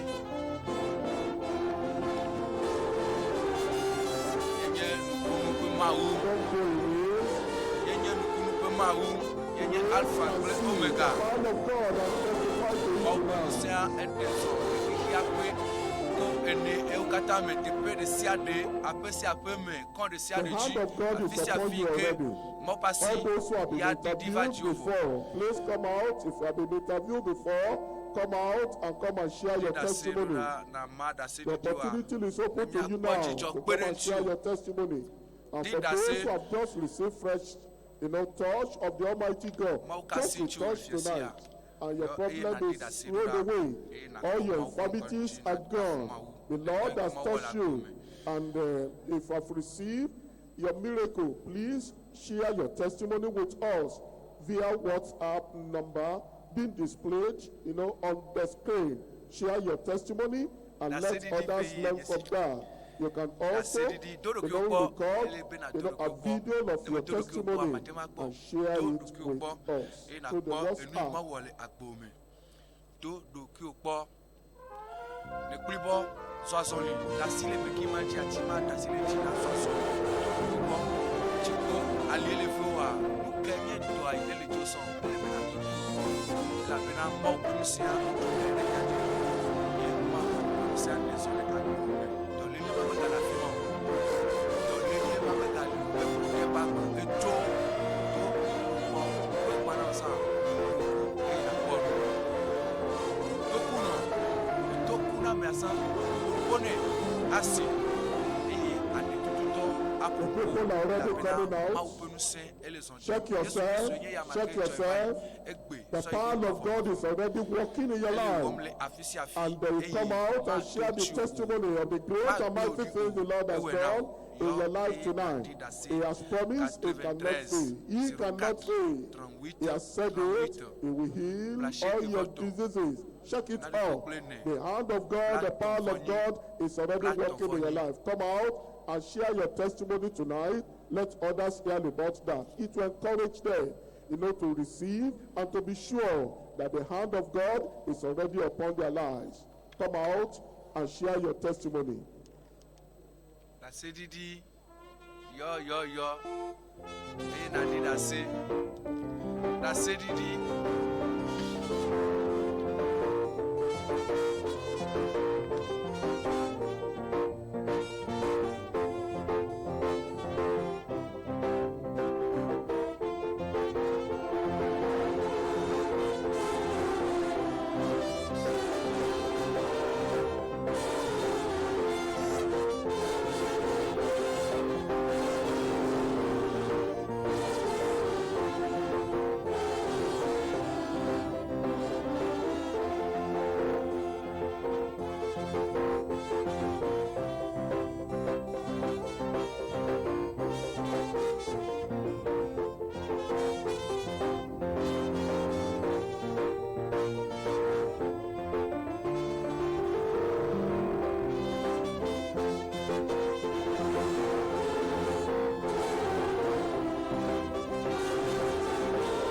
Yenye nukunu ƒe Mawu.
Don't go away.
Yenye nukunu ƒe Mawu. Yenye Alpha
And
kple
see
Omega.
the power of God and testify to it
Mawu ƒe
tonight.
ŋusẽa eɖe zɔ le xexea ƒe go ene ewo katã me teƒe ɖe sia ɖe, aƒe sia aƒe me, kɔ ɖe sia
The
ɖe dzi,
hand of God
afi
is
sia
upon
afi
you
yi ke
already.
Mawu ƒe asi
All those who have been
ya ɖiɖi va
interviewed
dziwò vɔ.
before, please come out. If you have been interviewed before, come out and come and share your
Ɖase ɖo
testimony.
ɖa na ma
The
ɖaseɖiɖiwoa.
opportunity is open to you
Míakpɔ
now
dzidzɔ
to
kpe
come
ɖe
and share
ŋutiwò.
your testimony. And
Ɖi
for
ɖase.
those who have just received fresh, you know, touch of the Almighty God,
Mawu ka
just
si
be
ŋutiwò
touched
fiasia.
tonight, and your
Yɔ eye
problem
nàɖi
is
ɖase ɖo
rolled
ɖa.
away.
Eye
All
nàkpɔ
your
Mawu ƒe ŋkɔ ɖe
infirmities
dzi,
are
nàkafu
gone.
Mawu.
The Lord
Eye
has
Mawu wɔ le
touched
agbo
you.
me.
And if I've received your miracle, please share your testimony with us via WhatsApp number being displayed, you know, on the screen. Share your testimony and let
Ɖaseɖiɖi ƒe
others
yi
learn
nye
from
si.
that. You can also,
Ɖaseɖiɖi, do
you
ɖokuiwò
know,
kpɔ.
record,
Ele be nàdo
you know, a
ɖokuiwò kpɔ.
video of
Ne
your
medo ɖokuiwò kpɔa,
testimony
mate ŋu akpɔ.
and share
Do
it
ɖokuiwò
with
kpɔ
us
eye
through the
nàkpɔ enu yi
WhatsApp.
Mawu wɔ le agbo me. Do ɖokuiwò kpɔ. Ne kplibɔ, zɔ azɔli, ɖe asi le meki ma dzi, ati ma ɖe asi le dzi nazɔ azɔli. Do ɖokuiwò kpɔ. Tsikpo, alie le ve woa, nu ke nye dɔa yi ne le dzo sɔn, ele be nàdo ɖokuiwò kpɔ. Elabena Mawu ƒe ŋusẽa etu ka ɖe mía dzi. Ye Mawu ƒe ŋusẽa ɖe zɔ le agbo me. Dɔléle ma megale afi ma o. Dɔléle ma megali o. Eku ɖe eƒe agba. Etso do ɖokuiwò kpɔ. Kpɔe kpa na wò sã. Ɖo ŋku eye nàkpɔ nu. Tokunɔ, etoku na amea sã, ƒo nɛ asi eye aɖetututɔ aƒo
The
ƒo
people are already
elabena
coming out.
Mawu ƒe ŋusẽ ele zɔ
Check
ɖim. Yesu
yourself.
Kristo nye ya ma
Check
ke tsɔe va
yourself.
yi. Egbe
The
sɔ yi
power
ɖe
of God is already working in your
Ele wɔm
life.
le afi sia afi
And they will
eye
come out and
mato
share the
tsi o.
testimony of the great and mighty things the Lord has
Ewɔe na
done
wò.
in your
Yɔ
life
eye
tonight.
nàɖi ɖase.
He has promised he cannot
93
fail. He cannot
04
fail.
38
He has said it.
38.
He will heal
Blaché
all your
Kevoto.
diseases. Check it
Nani
out.
Koklene.
The hand of God, the power of
Blatonfonyi.
God is already working in your
Blatonfonyi.
life. Come out and share your testimony tonight. Let others hear about that. It will encourage them, to receive and to be sure that the hand of God is already upon their lives. Come out and share your testimony.
Ɖaseɖiɖi yɔ yɔ yɔ eye nàɖi ɖase. Ɖaseɖiɖi.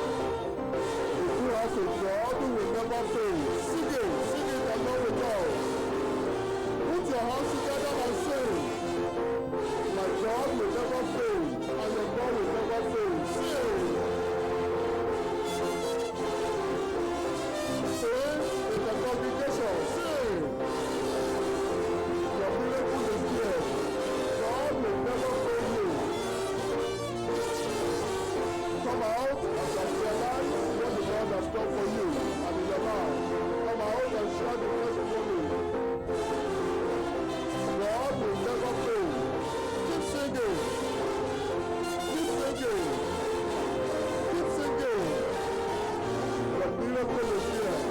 If you have a God who will never fail, sing it along with us. Put your hands together and sing. My God will never fail, and your God will never fail. Sing. Sing in the congregation. Sing. Your miracle is here. God will never fail you. Come out and realize what the Lord has done for you and in your life. Come out and share the testimony. God will never fail. Keep singing. Keep singing. Keep singing. Your miracle is here.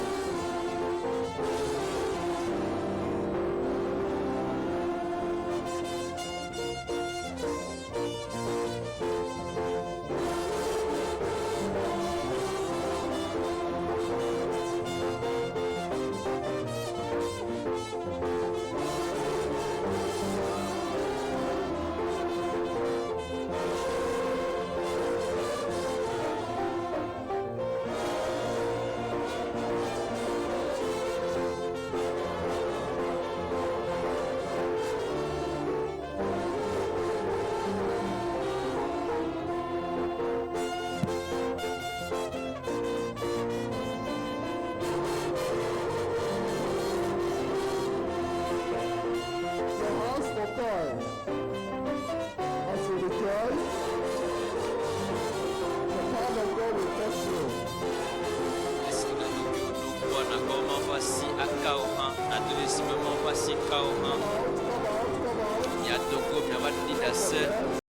Your hands for time. As you rejoice, the power of God will touch you.
Esi na dogo
Come out, come out, come out.
Miadogo miava ɖi ɖase.